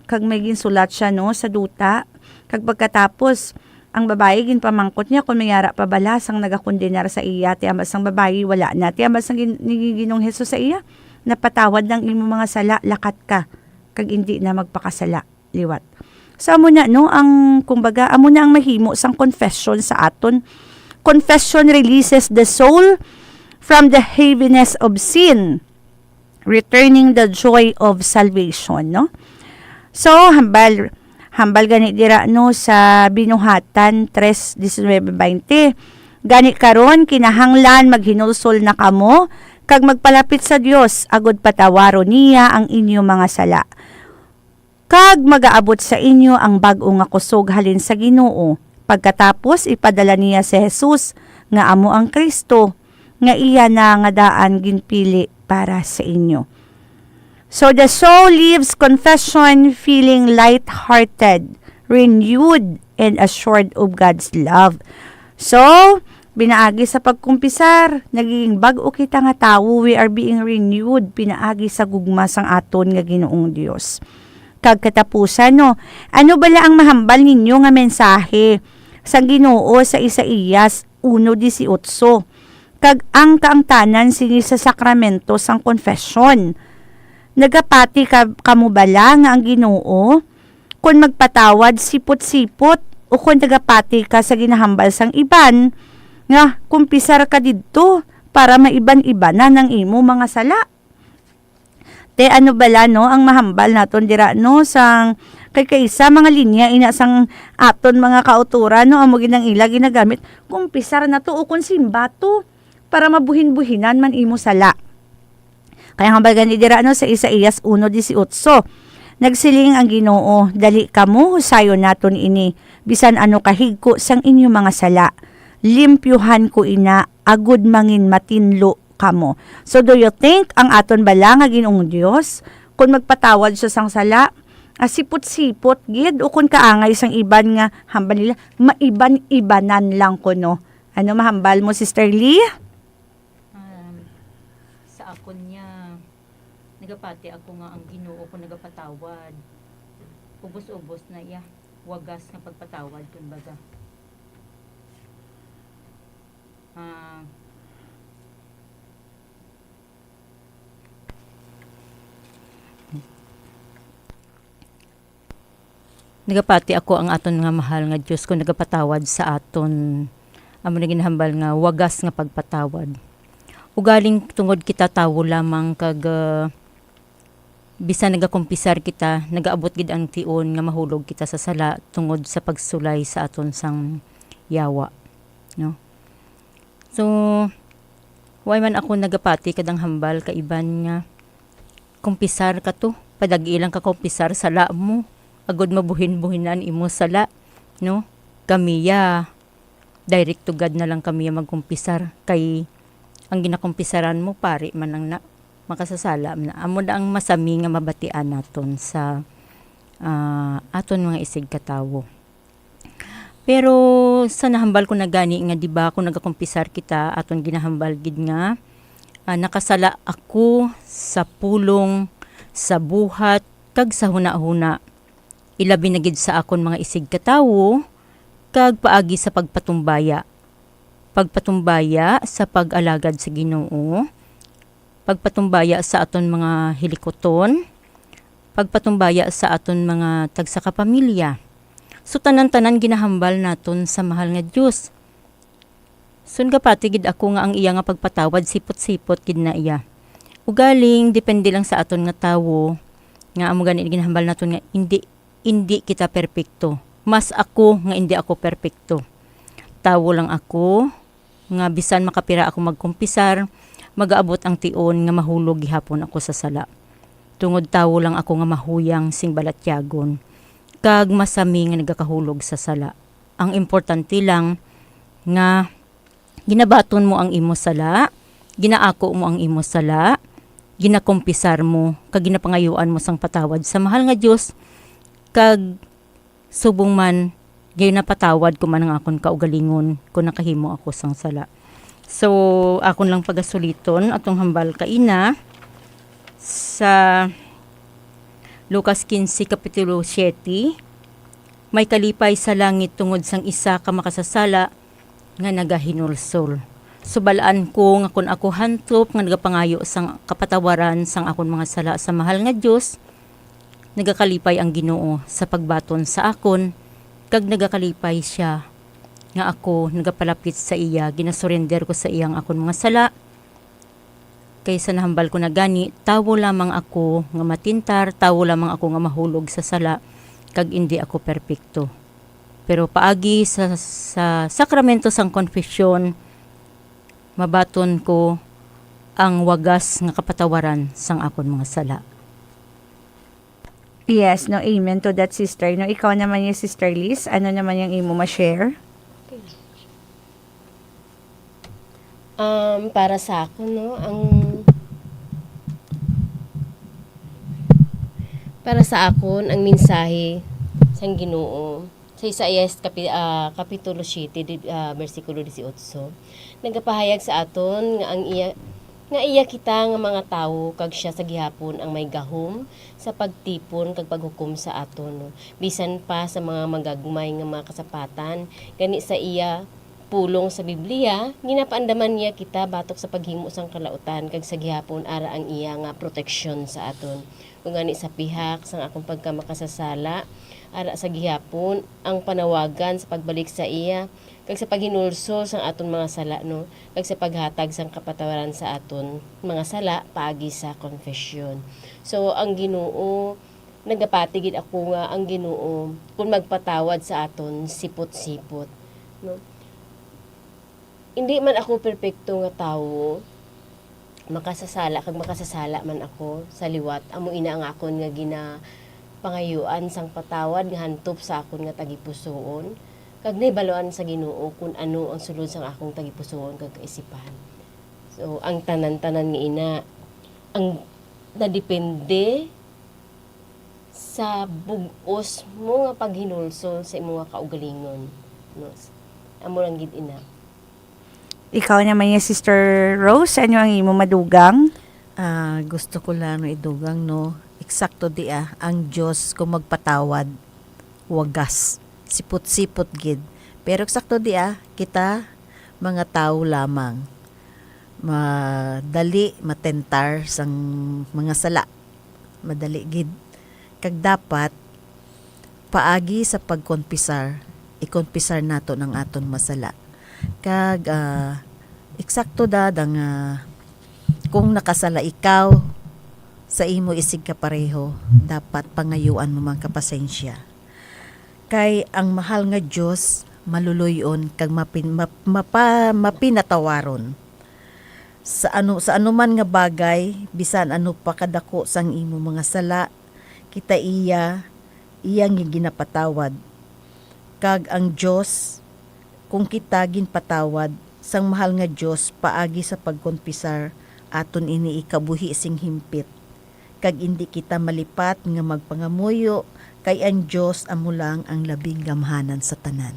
kag may ginsulat sia, no, sa duta. Kag pagkatapos, ang babayi ginpamangkot niya kon may ara pa bala sang nagakondenar sa iya. Ti ambal sang babayi, wala na. Ti ambal sang gin-, ni Ginoong Jesus sa iya, "Napatawad na ang imo mga sala, lakat ka, kag indi na magpakasala liwat." So, amo na, no, ang, kumbaga, amo na ang mahimo sang confession sa aton. Confession releases the soul from the heaviness of sin, returning the joy of salvation, no? So, hambal, hambal gani dira, no, sa Binuhatan tres diecinuebe veinte. "Gani karon, kinahanglan maghinulsol na kamo kag magpalapit sa Dios, agud patawaron niya ang inyo mga sala. Kag magaabot sa inyo ang bag-o nga kusog halin sa Ginoo." Pagkatapos, ipadala niya si Jesus, nga amo ang Cristo, nga iya na nga daan ginpili para sa inyo. So, the soul leaves confession feeling light-hearted, renewed, and assured of God's love. So, pinaagi sa pagkumpisar, nagiging bag-o kita nga tawo. We are being renewed pinaagi sa gugma sang aton nga Ginoong Dios. Kag katapusan, no, ano bala ang mahambal ninyo nga mensahe sang Ginoo sa Isaias uno dieciocho? Kag ang kaangtanan sini sa sakramento sang confession. Nagapati ka, kamo bala nga ang Ginoo, kon magpatawad sipot-sipot, o kon nagapati ka sa ginahambal sang iban, nga kumpisar ka didto para maiban-ibanan ang imo mga sala? Te, ano bala, no, ang mahambal naton dira, no, sang kay kaisa mga linya ina sang aton mga kautoran, no, amo gid ang ila ginagamit. Kumpisar na to, o kon simba to, para mabuhin-buhinan man imo sala. Kaya hambal gani dira, no, sa Isaias uno dieciocho, nagsiling ang Ginoo, "Dali kamo, husayon naton ini, bisan ano kahigko sang inyo mga sala. Limpyuhan ko ina, agud mangin matinlo kamo." So, do you think ang aton bala nga Ginoong Dios, kung magpatawad siya sang sala, ah, sipot-sipot gid, o kung kaangay sang iban nga hambal nila, maiban-ibanan lang kuno? Ano mahambal mo, Sister Lee? Um, sa akon niya, nagapati ako nga ang Ginoo ko nagapatawad. Ubos-ubos na iya wagas nga pagpatawad, kumbaga. Ah, Nagapati ako ang aton nga mahal nga Dios, kung nagapatawad sa aton. Amo na ginahambal nga wagas nga pagpatawad. Ugaling tungod kita tawo lamang kag, ah, bisan nagakumpisar kita, nagaabot gid ang tion nga mahulog kita sa sala tungod sa pagsulay sa aton sang yawa, no? So, way man ako nagapati kadang hambal ka iban nga kumpisar ka to, padagi lang ka kumpisar, sala mo, agod mabuhin-buhinan imo sala, no? Kami ya, direct to God na lang kami ya magkumpisar, kay ang ginakumpisaran mo, pari man ang na, makasasala man na. Amo na ang masami nga mabatian naton sa, ah, aton mga isigkatawo. Pero sa nahambal ko na gani nga, di ba, kung nagakumpisar kita, aton ginahambal gid nga, ah, nakasala ako sa pulong, sa buhat, kag sa hunahuna, ilabi na gid sa akon mga isigkatawo, kag paagi sa pagpatumbaya. pagpatumbaya sa pag-alagad sa Ginoo, pagpatumbaya sa aton mga hilikuton, pagpatumbaya sa aton mga tagsa ka pamilya. So, tanan-tanan ginahambal naton sa mahal nga Dios. So, nagapati gid ako nga ang iya nga pagpatawad sipot-sipot gid na iya. Ugaling, depende lang sa aton nga tawo, nga amo gani ginahambal naton nga indi, indi kita perpekto. Mas ako nga indi ako perpekto. Tawo lang ako, nga bisan makapira ako magkumpisar, magaabot ang tion nga mahulog gihapon ako sa sala. Tungod tawo lang ako nga mahuyang sing balatyagon, kag masami nga nagakahulog sa sala. Ang importante lang nga ginabaton mo ang imo sala, ginaako mo ang imo sala, ginakumpisar mo, kag ginapangayuan mo sang patawad sa mahal nga Dios, kag subong man, ginapatawad ko man ang akon kaugalingon kon nakahimo ako sang sala. So, akon lang pagasuliton atong hambal kaina sa Lucas quince, kapitulo siete, "May kalipay sa langit tungod sang isa ka makasasala nga nagahinulsol. Subalaan ko nga kon ako hantop nga nagapangayo sang kapatawaran sang akon mga sala sa mahal nga Dios, nagakalipay ang Ginoo sa pagbaton sa akon, kag nagakalipay sia nga ako nagapalapit sa iya, ginasurrender ko sa iya ang akon mga sala." Kay sa nahambal ko na gani, tawo lamang ako nga matintar, tawo lamang ako nga mahulog sa sala, kag indi ako perpekto. Pero paagi sa, sa sakramento sang konfesyon, mabaton ko ang wagas nga kapatawaran sang akon mga sala. Yes, no, amen to that, sister. No, ikaw naman yung sister Liz, ano naman yung imo ma-share? Um, para sa ako, no, ang, para sa akon, ang mensahe sang Ginoo sa Isaias kapi-, ah, kapitulo siete, di-, ah, bersikulo dieciocho, nagapahayag sa aton nga ang iya, nga iya kita nga mga tawo, kag siya sa gihapon ang may gahom sa pagtipon kag paghukom sa aton, no? Bisan pa sa mga magagmay nga mga kasapatan, gani sa iya pulong sa Biblia, ginapaandaman niya kita batok sa paghimo sang kalautan, kag sa gihapon ara ang iya nga proteksyon sa aton. Ug gani sa pihak sang akong pagkamakasasala, ara sa gihapon ang panawagan sa pagbalik sa iya, kag sa paghinulsol sang aton mga sala, no, kag sa paghatag sang kapatawaran sa aton mga sala paagi sa konfesyon. So, ang Ginoo, nagapati gid ako nga ang Ginoo, kung magpatawad sa aton sipot-sipot, no? Hindi man ako perpekto nga tawo, makasasala kag makasasala man ako sa liwat. Amo ina ang akon nga ginapangayuan sang patawad nga hantop sa akon nga tagipusoon, kag nahibaluan sa Ginoo kon ano ang sulod sang akong tagipusoon kag kaisipan. So, ang tanan-tanan nga ina, ang nadepende sa bug-os mo nga paghinulsol sa imo nga kaugalingon, no? Amo lang gid ina. Ikaw naman niya, Sister Rose, ano ang imo madugang? Ah, gusto ko lang no idugang, no, eksakto di, ah, ang Dios kung magpatawad, wagas, sipot-sipot gid. Pero eksakto di, ah, kita mga tawo lamang, madali matentar sang mga sala. Madali gid. Kag dapat, paagi sa pagkonpisar, ikonpisar naton ang aton masala. Kag, ah, eksakto, dad, ang, ah, kung nakasala ikaw sa imo isigkapareho, dapat pangayuan mo man ka pasensya. Kay ang mahal nga Dios maluluy-on kag mapin-, map-, mapa-, mapinatawaron. Sa ano, sa anuman nga bagay, bisan ano pa kadako sang imo mga sala, kita iya, iya nga ginapatawad. Kag ang Dios, kung kita ginpatawad sang mahal nga Dios paagi sa pagkonpisar, aton ini ikabuhi sing himpit, kag indi kita malipat nga magpangamuyo, kay ang Dios amo lang ang labing gamhanan sa tanan.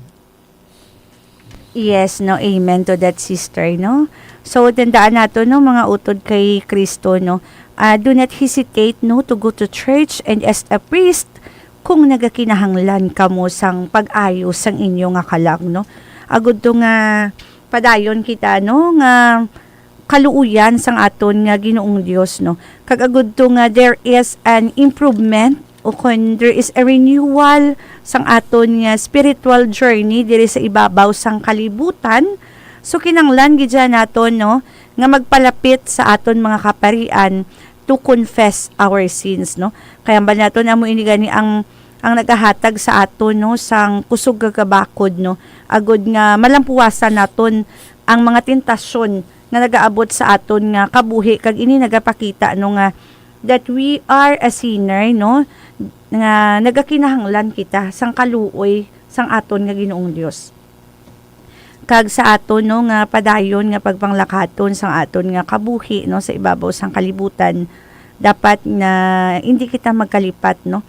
Yes, no, amen to that, sister, no. So, tandaan nato, no, mga utod kay Kristo, no, ah, do not hesitate, no, to go to church and as a priest kung nagakinahanglan kamo sang pag-ayo sang inyo nga kalag, no. Agud to nga padayon kita, no, nga kaluoyan sang aton nga Ginoong Dios, no. Kag agud to nga there is an improvement o kon there is a renewal sang aton nga spiritual journey diri sa ibabaw sang kalibutan, so kinahanglan gid siya naton, no, nga magpalapit sa aton mga kaparian to confess our sins, no. Kay hambal naton amo ini gani ang, ang nagahatag sa aton, no, sang kusog nga kabakod, no, agud nga malampuwasan naton ang mga tentasyon nga nagaabot sa aton nga kabuhi, kag ini nagapakita, no, nga that we are a sinner, no, nga nagakinahanglan kita sang kaluoy sang aton nga Ginoong Dios. Kag sa aton, no, nga padayon nga pagpanglakaton sang aton nga kabuhi, no, sa ibabaw sang kalibutan, dapat nga hindi kita magkalipat, no,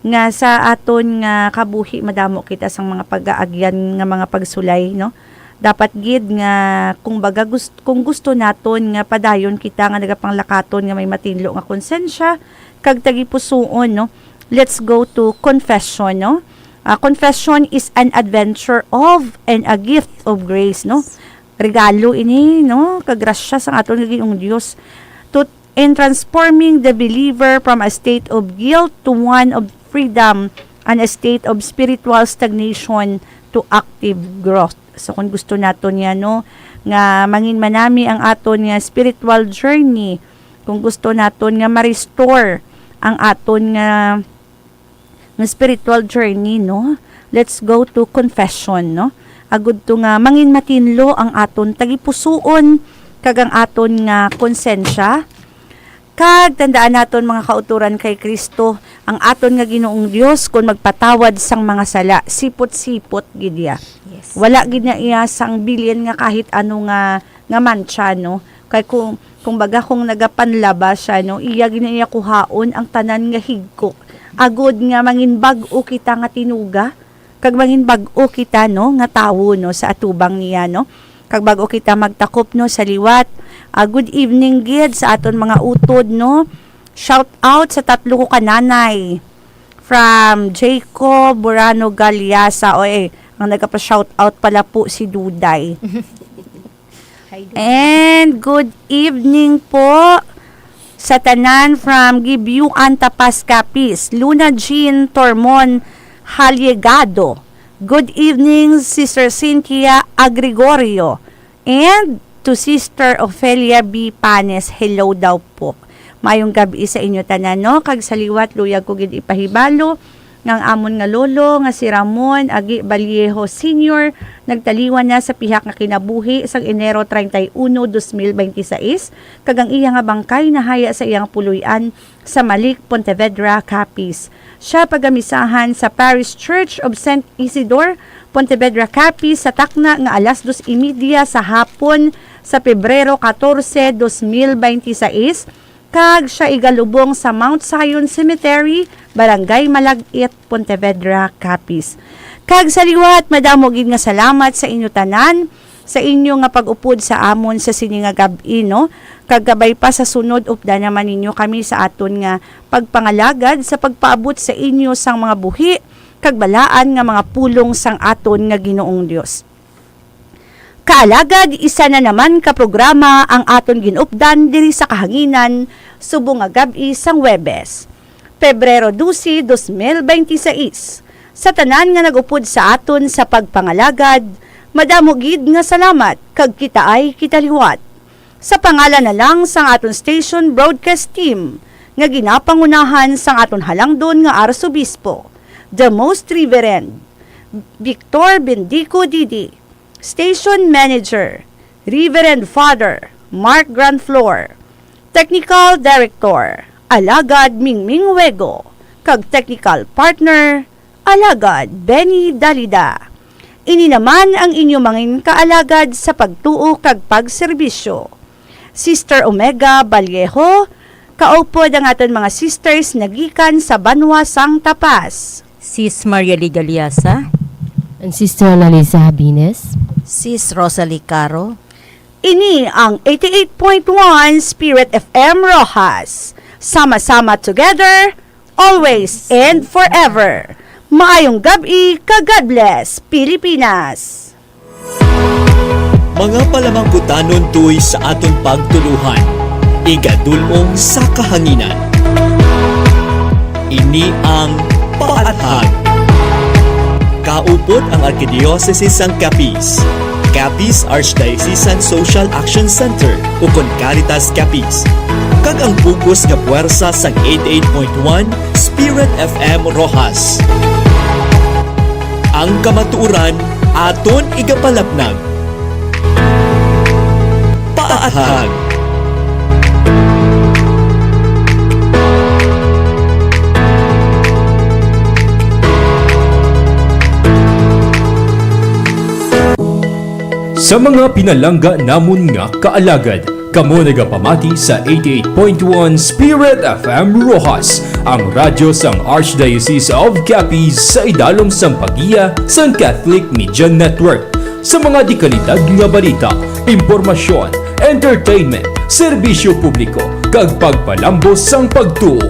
nga sa aton nga kabuhi madamo kita sang mga pagaagyan nga mga pagsulay, no. Dapat gid nga, kung baga, gus-, kung gusto naton nga padayon kita nga nagapanglakaton nga may matinlo nga konsensya kag tagipusoon, no, let's go to confession, no. Ah, confession is an adventure of and a gift of grace, no. Regalo ini, no, kag grasya sang aton nga Ginoong Dios to in transforming the believer from a state of guilt to one of freedom and a state of spiritual stagnation to active growth. So, kung gusto naton nga, no, nga mangin manami ang aton nga spiritual journey, kung gusto naton nga ma-restore ang aton nga, nga spiritual journey, no, let's go to confession, no. Agud to nga mangin matinlo ang aton tagipusoon kag ang aton nga konsensya. Kag tandaan naton, mga kautoran kay Kristo, ang aton nga Ginoong Dios, kon magpatawad sang mga sala, sipot-sipot gid iya. Yes. Wala gid na iya sang bilin nga kahit ano nga, nga mantsa, no? Kay kung, kung baga, kung nagapanlaba siya, no, iya gid na iya kuhaon ang tanan nga higko, agud nga mangin bag-o kita nga tinuga, kag mangin bag-o kita, no, nga tawo, no, sa atubang niya, no. Kag bag-o kita magtakop, no, sa liwat, ah, good evening gid sa aton mga utod, no. Shout out sa tatlo ko ka nanay. From Jacob Burano Galiasa. O, eh, ang nagapa-shout out pala po si Duday. Hi, Duday. And good evening po sa tanan from Gibyuan, Tapas, Capiz. Luna Jean Tormon Haligado. Good evening, Sister Cynthia Agregorio. And to Sister Ofelia B Panes, hello daw po. Mayong gab-i sa inyo tanan, no? Kag sa liwat, luyag ko gid ipahibalo nga ang amon nga lolo nga si Ramon Agi Vallejo Senior nagtaliwan na sa pihak nga kinabuhi sang Enero treinta y uno, dos mil beintiseis, kag ang iya nga bangkay nahaya sa iyang puloy-an sa Malik, Pontevedra, Capiz. Siya pagamisahan sa Parish Church of Saint Isidore, Pontevedra, Capiz, sa takna nga alas dos y media sa hapon sa Pebrero catorce, dos mil beintiseis, kag siya igalubong sa Mount Zion Cemetery, Barangay Malagit, Pontevedra, Capiz. Kag sa liwat, madamo gid nga salamat sa inyo tanan, sa inyo nga pag-upod sa amon sa sini nga gab-i, no? Kag kabay pa sa sunod, updan naman ninyo kami sa aton nga pagpangalagad sa pagpaabot sa inyo sang mga buhi kag balaan nga mga pulong sang aton nga Ginoong Dios. Kaalagad, isa na naman ka programa ang aton gin-updan diri sa kahanginan subong nga gab-i sang Huwebes, Pebrero doce, dos mil beintiseis. Sa tanan nga nag-upod sa aton sa pagpangalagad, madamo gid nga salamat kag kitaay kita liwat. Sa pangalan na lang sang aton station broadcast team nga ginapangunahan sang aton halangdon nga Arsobispo, the Most Reverend Victor Bendico Didi, Station Manager, Reverend Father Mark Granflor, Technical Director, Alagad Mingming Wego, kag Technical Partner, Alagad Benny Dalida. Ini naman ang inyo mangin kaalagad sa pagtuo kag pagserbisyo, Sister Omega Vallejo, kaupod ang aton mga sisters nagikan sa banwa sang Tapas. Sis Maria Lee Galiasa. And Sister Annalisa Habines. Sis Rosalie Caro. Ini ang eighty-eight point one Spirit F M Roxas. Sama-sama together, always and forever. Maayong gab-i, ka God bless, Pilipinas. Mga palamangkutanon tuoy sa aton pagtuluhan, igadul-ong sa kahanginan. Ini ang Paathag. Kaupod ang Arkidiocese sang Capiz, Capiz Archdiocesan Social Action Center, ukon Caritas Capiz, kag ang bug-os nga puwersa sang eighty-eight point one Spirit F M Roxas. Ang kamatuoran aton igapalapnag. Paathag. Sa mga pinalangga namon nga kaalagad, kamo nagapamati sa eighty-eight point one Spirit F M Roxas, ang radyo sang Archdiocese of Capiz sa idalom sang paggiya sang Catholic Media Network. Sa mga dikalidad nga balita, impormasyon, entertainment, serbisyo publiko, kag pagpalambos sang pagtuo,